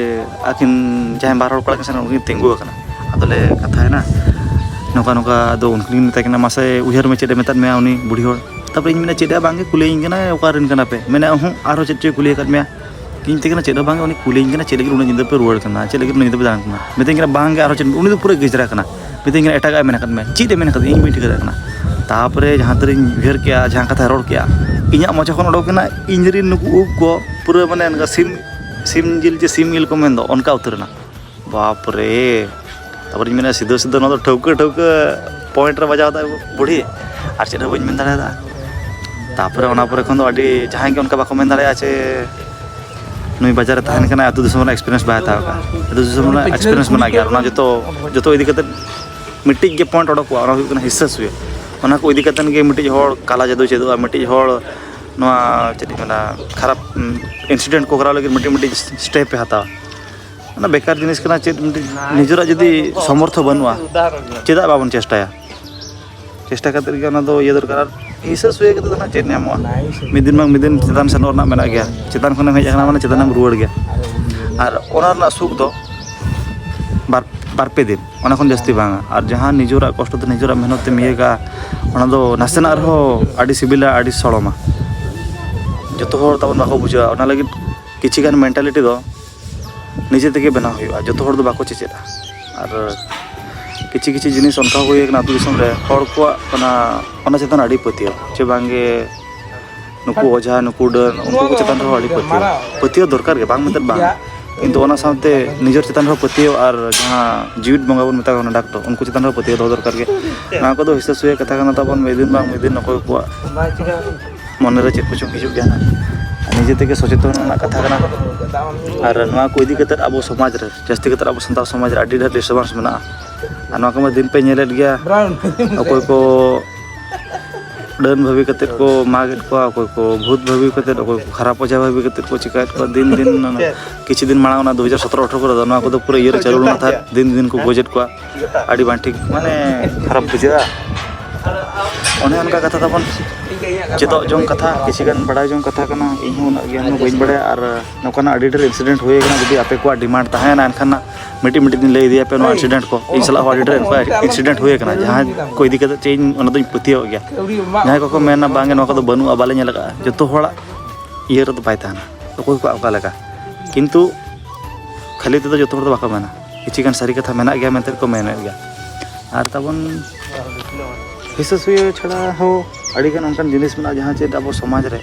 ᱟᱹᱠᱤᱱ ᱡᱟᱦᱟᱸᱭ ᱵᱟᱨ ᱦᱚᱲ ᱠᱚᱲᱟ ᱠᱤᱱ ᱥᱮᱱ ᱩᱱᱠᱤᱱ ᱛᱤᱸᱜᱩ ᱟᱠᱟᱱᱟ᱾ ᱟᱫᱚ ᱞᱮ ᱠᱟᱛᱷᱟᱭᱮᱱᱟ ᱱᱚᱝᱠᱟ ᱱᱚᱝᱠᱟ᱾ ᱟᱫᱚ ᱩᱱᱠᱤᱱ ᱠᱤᱱ ᱢᱮᱛᱟᱭ ᱠᱟᱱᱟ, "ᱢᱟᱥᱮ ᱩᱭᱦᱟᱹᱨ ᱢᱮ, ᱪᱮᱫ ᱮ ᱢᱮᱛᱟᱫ ᱢᱮᱭᱟ ᱩᱱᱤ ᱵᱩᱲᱦᱤ ᱦᱚᱲ?" ᱛᱟᱨᱯᱚᱨᱮ ᱤᱧ ᱢᱮᱱᱟ, "ᱪᱮᱫ ᱦᱚᱸ ᱵᱟᱝᱜᱮ, ᱠᱩᱞᱤᱭᱤᱧ ᱠᱟᱱᱟᱭ ᱚᱠᱟ ᱨᱮᱱ ᱠᱟᱱᱟ ᱯᱮ?" ᱢᱮᱱᱟ, "ᱚᱦᱚᱸ, ᱟᱨᱦᱚᱸ ᱪᱮᱫ ᱪᱚᱭ ᱠᱩᱞᱤ ᱟᱠᱟᱫ ᱢᱮᱭᱟ?" ᱤᱧ ᱢᱮᱛᱟᱭ ᱠᱟᱱᱟ, "ᱪᱮᱫ ᱦᱚᱸ ᱵᱟᱝᱜᱮ, ᱩᱱᱤ ᱠᱩᱞᱤᱭᱤᱧ ᱠᱟᱱᱟ, ᱪᱮᱫ ᱞᱟᱹᱜᱤᱫ ᱩᱱᱟᱹᱜ ᱧᱤᱫᱟᱹ ᱯᱮ ᱨᱩᱣᱟᱹᱲ ᱠᱟᱱᱟ, ᱪᱮᱫ ᱞᱟᱹᱜᱤᱫ ᱩᱱᱟᱹᱜ ᱧᱤᱫᱟᱹ ᱯᱮ ᱫᱟᱬᱟᱱ ᱠᱟᱱᱟ?" ᱢᱮᱛᱟᱹᱧ ᱠᱟᱱᱟ, "ᱵᱟᱝᱜᱮ, ᱟᱨᱦᱚᱸ ᱪᱮᱫ?" ᱩᱱᱤ ᱫᱚ ᱯᱩᱨᱟᱹ ᱜᱮᱡᱽᱨᱟ ᱠᱟᱱᱟ᱾ ᱢᱮᱛᱟᱹᱧ ᱠᱟᱱᱟ, "ᱮᱴᱟᱜᱟᱜ ᱮ ᱢᱮᱱ ᱟᱠᱟᱫ ᱢᱮᱭᱟ, ᱪᱮᱫ ᱮ ᱢᱮᱱ ᱟᱠᱟᱫ ᱤᱧ ᱵᱟᱹᱧ ᱴᱷᱤᱠᱟᱹ ᱫᱟᱲᱮᱭᱟᱜ ᱠᱟᱱᱟ?" ᱛᱟᱨᱯᱚᱨᱮ ᱡᱟᱦᱟᱸ ᱛᱤᱨᱤᱧ ᱩᱭᱦᱟᱹᱨ ᱠᱮᱜᱼᱟ, ᱡᱟᱦᱟᱸ ᱠᱟᱛᱷᱟᱭ ᱨᱚᱲ ᱠᱮᱜᱼᱟ, ᱤᱧᱟᱹᱜ ᱢᱚᱪᱟ ᱠᱷᱚᱱ ᱚᱰᱚᱠ ᱮᱱᱟ, ᱤᱧ ᱨᱮᱱ ᱱᱩᱠᱩ ᱩᱵ ᱠᱚ ᱯᱩᱨᱟᱹ ᱢᱟᱱᱮ ᱚᱱᱠᱟ ᱥᱤᱢ, ᱥᱤᱢ ᱡᱤᱞ ᱪᱮ ᱥᱤᱢ ᱤᱞ ᱠᱚ ᱢᱮᱱ ᱫᱚ, ᱚᱱᱠᱟ ᱩᱛᱟᱹᱨ ᱮᱱᱟ᱾ ᱵᱟᱯᱨᱮ! ᱛᱟᱨᱯᱚᱨᱮᱧ ᱢᱮᱱᱟ, ᱥᱤᱫᱷᱟᱹ ᱥᱤᱫᱷᱟᱹ ᱱᱚᱣᱟ ᱫᱚ ᱴᱷᱟᱹᱣᱠᱟᱹ ᱴᱷᱟᱹᱣᱠᱟᱹ ᱯᱚᱭᱮᱱᱴ ᱨᱮ ᱵᱟᱡᱟᱣ ᱮᱫᱟ ᱵᱩᱲᱦᱤ, ᱟᱨ ᱪᱮᱫ ᱦᱚᱸ ᱵᱟᱹᱧ ᱢᱮᱱ ᱫᱟᱲᱮᱭᱟᱫᱟ᱾ ᱛᱟᱨᱯᱚᱨᱮ ᱚᱱᱟ ᱯᱚᱨᱮ ᱠᱷᱚᱱ ᱫᱚ ᱟᱹᱰᱤ, ᱡᱟᱦᱟᱸᱭ ᱜᱮ ᱚᱱᱠᱟ ᱵᱟᱠᱚ ᱢᱮᱱ ᱫᱟᱲᱮᱭᱟᱜᱼᱟ ᱡᱮ ᱱᱩᱭ ᱵᱟᱡᱟᱨ ᱨᱮ ᱛᱟᱦᱮᱱ ᱠᱟᱱᱟᱭ, ᱟᱹᱛᱩ ᱫᱤᱥᱚᱢ ᱨᱮᱱᱟᱜ ᱮᱠᱥᱯᱤᱨᱤᱭᱮᱱᱥ ᱵᱟᱭ ᱦᱟᱛᱟᱣ ᱠᱟᱜᱼᱟ᱾ ᱟᱹᱛᱩ ᱫᱤᱥᱚᱢ ᱨᱮᱱᱟᱜ ᱮᱠᱥᱯᱤᱨᱤᱭᱮᱱᱥ ᱢᱮᱱᱟᱜ ᱜᱮᱭᱟ, ᱟᱨ ᱚᱱᱟ ᱡᱚᱛᱚ, ᱡᱚᱛᱚ ᱤᱫᱤ ᱠᱟᱛᱮ ᱢᱤᱫᱴᱤᱡ ᱜᱮ ᱯᱚᱭᱮᱱᱴ ᱚᱰᱚᱠᱚᱜᱼᱟ, ᱚᱱᱟ ᱦᱩᱭᱩᱜ ᱠᱟᱱᱟ ᱦᱤᱥᱟᱹ ᱥᱩᱭᱟᱹ᱾ ᱚᱱᱟ ᱠᱚ ᱤᱫᱤ ᱠᱟᱛᱮ ᱜᱮ ᱢᱤᱫᱴᱤᱡ ᱦᱚᱲ ᱠᱟᱞᱟ ᱡᱟᱹᱫᱩ ᱪᱮᱫᱚᱜᱼᱟ, ᱢᱤᱫᱴᱤᱡ ᱦᱚᱲ ᱱᱚᱣᱟ ᱪᱮᱫ ᱤᱧ ᱢᱮᱱᱟ, ᱠᱷᱟᱨᱟᱯ ᱤᱱᱥᱤᱰᱮᱱᱴ ᱠᱚ ᱠᱚᱨᱟᱣ ᱞᱟᱹᱜᱤᱫ ᱢᱤᱫᱴᱤᱡ ᱢᱤᱫᱴᱤᱡ ᱥᱴᱮᱯ ᱮ ᱦᱟᱛᱟᱣᱟ᱾ ᱚᱱᱟ ᱵᱮᱠᱟᱨ ᱡᱤᱱᱤᱥ ᱠᱟᱱᱟ᱾ ᱪᱮᱫ ᱢᱤᱫᱴᱤᱡ ᱱᱤᱡᱮᱨᱟᱜ ᱡᱩᱫᱤ ᱥᱚᱢᱚᱨᱛᱷᱚ ᱵᱟᱹᱱᱩᱜᱼᱟ, ᱪᱮᱫᱟᱜ ᱵᱟᱵᱚᱱ ᱪᱮᱥᱴᱟᱭᱟ? ᱪᱮᱥᱴᱟ ᱠᱟᱛᱮ ᱜᱮ ᱚᱱᱟ ᱫᱚ ᱤᱭᱟᱹ ᱫᱚᱨᱠᱟᱨ᱾ ᱟᱨ ᱦᱤᱥᱟᱹ ᱥᱩᱭᱟᱹ ᱠᱟᱛᱮ ᱫᱚ ᱱᱟᱜ ᱪᱮᱫ ᱧᱟᱢᱚᱜᱼᱟ? ᱢᱤᱫ ᱫᱤᱱ ᱵᱟᱝ ᱢᱤᱫ ᱫᱤᱱ ᱪᱮᱛᱟᱱ ᱥᱮᱱᱚᱜ ᱨᱮᱱᱟᱜ ᱢᱮᱱᱟᱜ ᱜᱮᱭᱟ᱾ ᱪᱮᱛᱟᱱ ᱠᱷᱚᱱᱮᱢ ᱦᱮᱡ ᱟᱠᱟᱱᱟ ᱢᱟᱱᱮ ᱪᱮᱛᱟᱱᱮᱢ ᱨᱩᱣᱟᱹᱲ ᱜᱮᱭᱟ᱾ ᱟᱨ ᱚᱱᱟ ᱨᱮᱱᱟᱜ ᱥᱩᱠ ᱫᱚ ᱵᱟᱨ, ᱵᱟᱨ ᱯᱮ ᱫᱤᱱ, ᱚᱱᱟ ᱠᱷᱚᱱ ᱡᱟᱹᱥᱛᱤ ᱵᱟᱝᱟ᱾ ᱟᱨ ᱡᱟᱦᱟᱸ ᱱᱤᱡᱮᱨᱟᱜ ᱠᱚᱥᱴᱚ ᱛᱮ ᱱᱤᱡᱮᱨᱟᱜ ᱢᱮᱦᱱᱚᱛ ᱛᱮᱢ ᱤᱭᱟᱹ ᱠᱟᱜᱼᱟ, ᱚᱱᱟ ᱫᱚ ᱱᱟᱥᱮᱱᱟᱜ ᱨᱮᱦᱚᱸ ᱟᱹᱰᱤ ᱥᱤᱵᱤᱞᱟ, ᱟᱹᱰᱤ ᱥᱚᱲᱚᱢᱟ᱾ ᱡᱚᱛᱚ ᱦᱚᱲ ᱛᱟᱵᱚᱱ ᱵᱟᱠᱚ ᱵᱩᱡᱷᱟᱹᱣᱟ᱾ ᱚᱱᱟ ᱞᱟᱹᱜᱤᱫ ᱠᱤᱪᱷᱤ ᱜᱟᱱ ᱢᱮᱱᱴᱟᱞᱤᱴᱤ ᱫᱚ ᱱᱤᱡᱮ ᱛᱮᱜᱮ ᱵᱮᱱᱟᱣ ᱦᱩᱭᱩᱜᱼᱟ᱾ ᱡᱚᱛᱚ ᱦᱚᱲ ᱫᱚ ᱵᱟᱠᱚ ᱪᱮᱪᱮᱫᱟ᱾ ᱟᱨ ᱠᱤᱪᱷᱤ ᱠᱤᱪᱷᱤ ᱡᱤᱱᱤᱥ ᱚᱱᱠᱟ ᱦᱩᱭ ᱟᱠᱟᱱᱟ ᱟᱹᱛᱩ ᱫᱤᱥᱚᱢ ᱨᱮ, ᱦᱚᱲ ᱠᱚᱣᱟᱜ ᱚᱱᱟ, ᱚᱱᱟ ᱪᱮᱛᱟᱱ ᱨᱮ ᱟᱹᱰᱤ ᱯᱟᱹᱛᱭᱟᱹᱣ, ᱪᱮ ᱵᱟᱝᱜᱮ ᱱᱩᱠᱩ ᱚᱡᱷᱟ, ᱱᱩᱠᱩ ᱰᱟᱹᱱ, ᱩᱱᱠᱩ ᱠᱚ ᱪᱮᱛᱟᱱ ᱨᱮᱦᱚᱸ ᱟᱹᱰᱤ ᱯᱟᱹᱛᱭᱟᱹᱣ᱾ ᱯᱟᱹᱛᱭᱟᱹᱣ ᱫᱚᱨᱠᱟᱨ ᱜᱮ, ᱵᱟᱝ ᱢᱮᱱᱛᱮᱫ ᱵᱟᱝ, ᱠᱤᱱᱛᱩ ᱚᱱᱟ ᱥᱟᱶᱛᱮ ᱱᱤᱡᱮᱨ ᱪᱮᱛᱟᱱ ᱨᱮᱦᱚᱸ ᱯᱟᱹᱛᱭᱟᱹᱣ, ᱟᱨ ᱡᱟᱦᱟᱸ ᱡᱤᱣᱤᱫ ᱵᱚᱸᱜᱟ ᱵᱚᱱ ᱢᱮᱛᱟ ᱠᱚ ᱠᱟᱱᱟ ᱰᱟᱠᱛᱚᱨ, ᱩᱱᱠᱩ ᱪᱮᱛᱟᱱ ᱨᱮᱦᱚᱸ ᱯᱟᱹᱛᱭᱟᱹᱣ ᱫᱚᱦᱚ ᱫᱚᱨᱠᱟᱨ ᱜᱮ᱾ ᱱᱚᱣᱟ ᱠᱚᱫᱚ ᱦᱤᱥᱟᱹ ᱥᱩᱭᱟᱹ ᱠᱟᱛᱷᱟ ᱠᱟᱱᱟ ᱛᱟᱵᱚᱱ, ᱢᱤᱫ ᱫᱤᱱ ᱵᱟᱝ ᱢᱤᱫ ᱫᱤᱱ ᱚᱠᱚᱭ ᱠᱚᱣᱟᱜ ᱢᱚᱱᱮ ᱨᱮ ᱪᱮᱫ ᱠᱚᱪᱚᱝ ᱦᱤᱡᱩᱜ ᱜᱮᱭᱟ ᱱᱟᱜ᱾ ᱱᱤᱡᱮ ᱛᱮᱜᱮ ᱥᱚᱪᱮᱛᱚᱱ ᱨᱮᱱᱟᱜ ᱠᱟᱛᱷᱟ ᱠᱟᱱᱟ᱾ ᱟᱨ ᱱᱚᱣᱟ ᱠᱚ ᱤᱫᱤ ᱠᱟᱛᱮᱫ ᱟᱵᱚ ᱥᱚᱢᱟᱡᱽ ᱨᱮ, ᱡᱟᱹᱥᱛᱤ ᱠᱟᱛᱮᱫ ᱟᱵᱚ ᱥᱟᱱᱛᱟᱲ ᱥᱚᱢᱟᱡᱽ ᱨᱮ ᱟᱹᱰᱤ ᱰᱷᱮᱨ ᱰᱤᱥᱴᱟᱨᱵᱮᱱᱥ ᱢᱮᱱᱟᱜᱼᱟ᱾ ᱟᱨ ᱱᱚᱣᱟ ᱠᱚᱢᱟ ᱫᱤᱱ ᱯᱮ ᱧᱮᱞᱮᱫ ᱜᱮᱭᱟ, ᱚᱠᱚᱭ ᱠᱚ ᱰᱟᱹᱱ ᱵᱷᱟᱹᱵᱤ ᱠᱟᱛᱮᱫ ᱠᱚ ᱢᱟᱜᱮᱫ ᱠᱚᱣᱟ, ᱚᱠᱚᱭ ᱠᱚ ᱵᱷᱩᱛ ᱵᱷᱟᱹᱵᱤ ᱠᱟᱛᱮᱫ, ᱚᱠᱚᱭ ᱠᱚ ᱠᱷᱟᱨᱟᱯ ᱚᱡᱷᱟ ᱵᱷᱟᱹᱵᱤ ᱠᱟᱛᱮᱫ ᱠᱚ ᱪᱤᱠᱟᱹᱭᱮᱫ ᱠᱚᱣᱟ᱾ ᱫᱤᱱ ᱫᱤᱱ ᱚᱱᱟ ᱠᱤᱪᱷᱩ ᱫᱤᱱ ᱢᱟᱲᱟᱝ ᱚᱱᱟ ᱫᱩ ᱦᱟᱡᱟᱨ ᱥᱚᱛᱨᱚ ᱟᱴᱷᱨᱚ ᱠᱚᱨᱮ ᱫᱚ ᱱᱚᱣᱟ ᱠᱚᱫᱚ ᱯᱩᱨᱟᱹ ᱤᱭᱟᱹ ᱨᱮ ᱪᱟᱹᱞᱩ ᱞᱮᱱᱟ ᱛᱟᱦᱮᱸᱫ, ᱫᱤᱱ ᱫᱤᱱ ᱠᱚ ᱜᱚᱡᱮᱫ ᱠᱚᱣᱟ᱾ ᱟᱹᱰᱤ ᱵᱟᱝ ᱴᱷᱤᱠ, ᱢᱟᱱᱮ ᱠᱷᱟᱨᱟᱯ ᱵᱩᱡᱷᱟᱹᱜᱼᱟ᱾ ᱚᱱᱮ ᱚᱱᱠᱟ ᱠᱟᱛᱷᱟ ᱛᱟᱵᱚᱱ, ᱪᱮᱫᱚᱜ ᱡᱚᱝ ᱠᱟᱛᱷᱟ, ᱠᱤᱪᱷᱩ ᱜᱟᱱ ᱵᱟᱲᱟᱭ ᱡᱚᱝ ᱠᱟᱛᱷᱟ ᱠᱟᱱᱟ᱾ ᱤᱧ ᱦᱚᱸ ᱩᱱᱟᱹᱜ ᱜᱮ ᱵᱟᱹᱧ ᱵᱟᱲᱟᱭᱟ, ᱟᱨ ᱱᱚᱝᱠᱟᱱᱟᱜ ᱟᱹᱰᱤ ᱰᱷᱮᱨ ᱤᱱᱥᱤᱰᱮᱱᱴ ᱦᱩᱭ ᱟᱠᱟᱱᱟ᱾ ᱡᱩᱫᱤ ᱟᱯᱮ ᱠᱚᱣᱟᱜ ᱰᱤᱢᱟᱱᱰ ᱛᱟᱦᱮᱱᱟ, ᱮᱱᱠᱷᱟᱱ ᱱᱟᱜ ᱢᱤᱫᱴᱤᱡ ᱢᱤᱫᱴᱤᱡ ᱫᱤᱱ ᱞᱟᱹᱭ ᱤᱫᱤᱭᱟᱯᱮ ᱱᱚᱣᱟ ᱤᱱᱥᱤᱰᱮᱱᱴ ᱠᱚ᱾ ᱤᱧ ᱥᱟᱞᱟᱜ ᱦᱚᱸ ᱟᱹᱰᱤ ᱰᱷᱮᱨ ᱚᱱᱠᱟ ᱤᱱᱥᱤᱰᱮᱱᱴ ᱦᱩᱭ ᱟᱠᱟᱱᱟ, ᱡᱟᱦᱟᱸ ᱠᱚ ᱤᱫᱤ ᱠᱟᱛᱮ ᱪᱮ ᱤᱧ ᱚᱱᱟ ᱫᱚᱧ ᱯᱟᱹᱛᱭᱟᱹᱣᱟᱜ ᱜᱮᱭᱟ᱾ ᱡᱟᱦᱟᱸᱭ ᱠᱚᱠᱚ ᱢᱮᱱᱟ, "ᱵᱟᱝ ᱜᱮ, ᱱᱚᱣᱟ ᱠᱚᱫᱚ ᱵᱟᱹᱱᱩᱜᱼᱟ, ᱵᱟᱞᱮ ᱧᱮᱞ ᱟᱠᱟᱫᱼᱟ", ᱡᱚᱛᱚ ᱦᱚᱲᱟᱜ ᱤᱭᱟᱹ ᱨᱮᱫᱚ ᱵᱟᱭ ᱛᱟᱦᱮᱱᱟ, ᱚᱠᱚᱭ ᱠᱚᱣᱟᱜ ᱚᱠᱟ ᱞᱮᱠᱟ᱾ ᱠᱤᱱᱛᱩ ᱠᱷᱟᱹᱞᱤ ᱛᱮᱫᱚ ᱡᱚᱛᱚ ᱦᱚᱲ ᱫᱚ ᱵᱟᱠᱚ ᱢᱮᱱᱟ, ᱠᱤᱪᱷᱤ ᱜᱟᱱ ᱥᱟᱹᱨᱤ ᱠᱟᱛᱷᱟ ᱢᱮᱱᱟᱜ ᱜᱮᱭᱟ ᱢᱮᱱᱛᱮ ᱠᱚ ᱢᱮᱱᱮᱫ ᱜᱮᱭᱟ᱾ ᱟᱨ ᱛᱟᱵᱚᱱ ᱦᱤᱥᱟᱹ ᱥᱩᱭᱟᱹ ᱪᱷᱟᱲᱟ ᱦᱚᱸ ᱟᱹᱰᱤᱜᱟᱱ ᱚᱱᱠᱟᱱ ᱡᱤᱱᱤᱥ ᱢᱮᱱᱟᱜᱼᱟ, ᱡᱟᱦᱟᱸ ᱪᱮᱫ ᱟᱵᱚ ᱥᱚᱢᱟᱡᱽ ᱨᱮ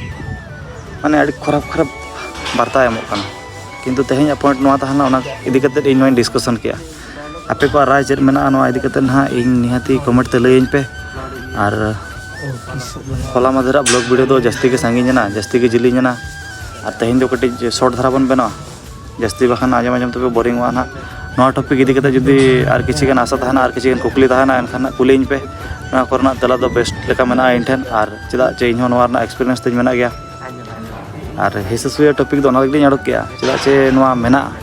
ᱢᱟᱱᱮ ᱟᱹᱰᱤ ᱠᱷᱟᱨᱟᱯ ᱠᱷᱟᱨᱟᱯ ᱵᱟᱨᱛᱟ ᱮᱢᱚᱜ ᱠᱟᱱᱟ᱾ ᱠᱤᱱᱛᱩ ᱛᱮᱦᱮᱧᱟᱜ ᱯᱚᱭᱮᱱᱴ ᱱᱚᱣᱟ ᱛᱟᱦᱮᱸ ᱞᱮᱱᱟ, ᱚᱱᱟ ᱤᱫᱤ ᱠᱟᱛᱮᱫ ᱤᱧ ᱱᱚᱣᱟᱧ ᱰᱤᱥᱠᱟᱥᱚᱱ ᱠᱮᱜᱼᱟ᱾ ᱟᱯᱮ ᱠᱚᱣᱟᱜ ᱨᱟᱭ ᱪᱮᱫ ᱢᱮᱱᱟᱜᱼᱟ ᱱᱚᱣᱟ ᱤᱫᱤ ᱠᱟᱛᱮᱫ ᱱᱟᱦᱟᱜ, ᱤᱧ ᱱᱤᱦᱟᱹᱛᱤ ᱠᱚᱢᱮᱱᱴ ᱛᱮ ᱞᱟᱹᱭᱟᱹᱧ ᱯᱮ᱾ ᱟᱨ ᱦᱚᱞᱟ ᱢᱟᱫᱷᱮᱨᱟᱜ ᱵᱞᱚᱜ ᱵᱷᱤᱰᱤᱭᱳ ᱫᱚ ᱡᱟᱹᱥᱛᱤ ᱜᱮ ᱥᱟᱺᱜᱤᱧ ᱮᱱᱟ, ᱡᱟᱹᱥᱛᱤ ᱜᱮ ᱡᱤᱞᱤᱧ ᱮᱱᱟ᱾ ᱟᱨ ᱛᱮᱦᱮᱧ ᱫᱚ ᱠᱟᱹᱴᱤᱡ ᱥᱚᱨᱴ ᱫᱷᱟᱨᱟ ᱵᱚᱱ ᱵᱮᱱᱟᱣᱟ, ᱡᱟᱹᱥᱛᱤ ᱵᱟᱠᱷᱟᱱ ᱟᱸᱡᱚᱢ ᱟᱸᱡᱚᱢ ᱛᱮᱯᱮ ᱵᱳᱨᱤᱝ ᱚᱜᱼᱟ ᱱᱟᱦᱟᱜ᱾ ᱱᱚᱣᱟ ᱴᱚᱯᱤᱠ ᱤᱫᱤ ᱠᱟᱛᱮ ᱡᱩᱫᱤ ᱟᱨ ᱠᱤᱪᱷᱤ ᱜᱟᱱ ᱟᱥᱟ ᱛᱟᱦᱮᱱᱟ, ᱟᱨ ᱠᱤᱪᱷᱤ ᱜᱟᱱ ᱠᱩᱠᱞᱤ ᱛᱟᱦᱮᱱᱟ, ᱮᱱᱠᱷᱟᱱ ᱱᱟᱦᱟᱜ ᱠᱩᱞᱤᱭᱟᱹᱧ ᱯᱮ᱾ ᱱᱚᱣᱟ ᱠᱚᱨᱮᱱᱟᱜ ᱛᱮᱞᱟ ᱫᱚ ᱵᱮᱥᱴ ᱞᱮᱠᱟ ᱢᱮᱱᱟᱜᱼᱟ ᱤᱧ ᱴᱷᱮᱱ, ᱟᱨ ᱪᱮᱫᱟᱜ ᱪᱮ ᱤᱧ ᱦᱚᱸ ᱱᱚᱣᱟ ᱨᱮᱱᱟᱜ ᱮᱠᱥᱯᱤᱨᱤᱭᱮᱱᱥ ᱛᱤᱧ ᱢᱮᱱᱟᱜ ᱜᱮᱭᱟ᱾ ᱟᱨ ᱦᱤᱥᱟᱹ ᱥᱩᱭᱟᱹ ᱴᱚᱯᱤᱠ ᱫᱚ ᱚᱱᱟ ᱞᱟᱹᱜᱤᱫ ᱤᱧ ᱚᱰᱚᱠ ᱠᱮᱜᱼᱟ, ᱪᱮᱫᱟᱜ ᱪᱮ ᱱᱚᱣᱟ ᱢᱮᱱᱟᱜᱼᱟ,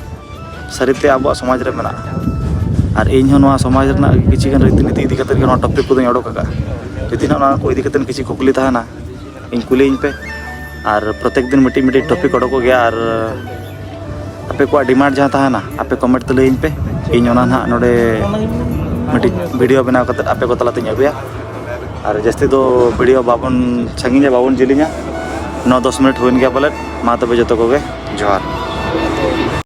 ᱥᱟᱹᱨᱤᱛᱮ ᱟᱵᱚᱣᱟᱜ ᱥᱚᱢᱟᱡᱽ ᱨᱮ ᱢᱮᱱᱟᱜᱼᱟ᱾ ᱟᱨ ᱤᱧ ᱦᱚᱸ ᱱᱚᱣᱟ ᱥᱚᱢᱟᱡᱽ ᱨᱮᱱᱟᱜ ᱠᱤᱪᱷᱤ ᱜᱟᱱ ᱨᱤᱛᱤ ᱱᱤᱛᱤ ᱤᱫᱤ ᱠᱟᱛᱮ ᱜᱮ ᱱᱚᱣᱟ ᱴᱚᱯᱤᱠ ᱠᱚᱫᱚᱧ ᱚᱰᱚᱠ ᱟᱠᱟᱫᱼᱟ᱾ ᱡᱩᱫᱤ ᱱᱟᱜ ᱱᱚᱣᱟ ᱠᱚ ᱤᱫᱤ ᱠᱟᱛᱮ ᱠᱤᱪᱷᱤ ᱠᱩᱠᱞᱤ ᱛᱟᱦᱮᱱᱟ, ᱤᱧ ᱠᱩᱞᱤᱭᱟᱹᱧ ᱯᱮ᱾ ᱟᱨ ᱯᱨᱚᱛᱮᱠ ᱫᱤᱱ ᱢᱤᱫᱴᱤᱡ ᱢᱤᱫᱴᱤᱡ ᱴᱚᱯᱤᱠ ᱚᱰᱚᱠᱚᱜ ᱜᱮᱭᱟ, ᱟᱨ ᱟᱯᱮ ᱠᱚᱣᱟᱜ ᱰᱤᱢᱟᱱᱰ ᱡᱟᱦᱟᱸ ᱛᱟᱦᱮᱱᱟ, ᱟᱯᱮ ᱠᱚᱢᱮᱱᱴ ᱛᱮ ᱞᱟᱹᱭᱟᱹᱧ ᱯᱮ᱾ ᱤᱧ ᱚᱱᱟ ᱱᱟᱦᱟᱜ ᱱᱚᱰᱮ ᱢᱤᱫᱴᱤᱡ ᱵᱷᱤᱰᱤᱭᱳ ᱵᱮᱱᱟᱣ ᱠᱟᱛᱮ ᱟᱯᱮ ᱠᱚ ᱛᱟᱞᱟᱛᱤᱧ ᱟᱹᱜᱩᱭᱟ᱾ ᱟᱨ ᱡᱟᱹᱥᱛᱤ ᱫᱚ ᱵᱷᱤᱰᱤᱭᱳ ᱵᱟᱵᱚᱱ ᱥᱟᱺᱜᱤᱧᱟ, ᱵᱟᱵᱚᱱ ᱡᱤᱞᱤᱧᱟ᱾ ᱱᱚ ᱫᱚᱥ ᱢᱤᱱᱤᱴ ᱦᱩᱭᱮᱱ ᱜᱮᱭᱟ ᱯᱟᱞᱮᱫ᱾ ᱢᱟ ᱛᱚᱵᱮ ᱡᱚᱛᱚ ᱠᱚᱜᱮ ᱡᱚᱦᱟᱨ᱾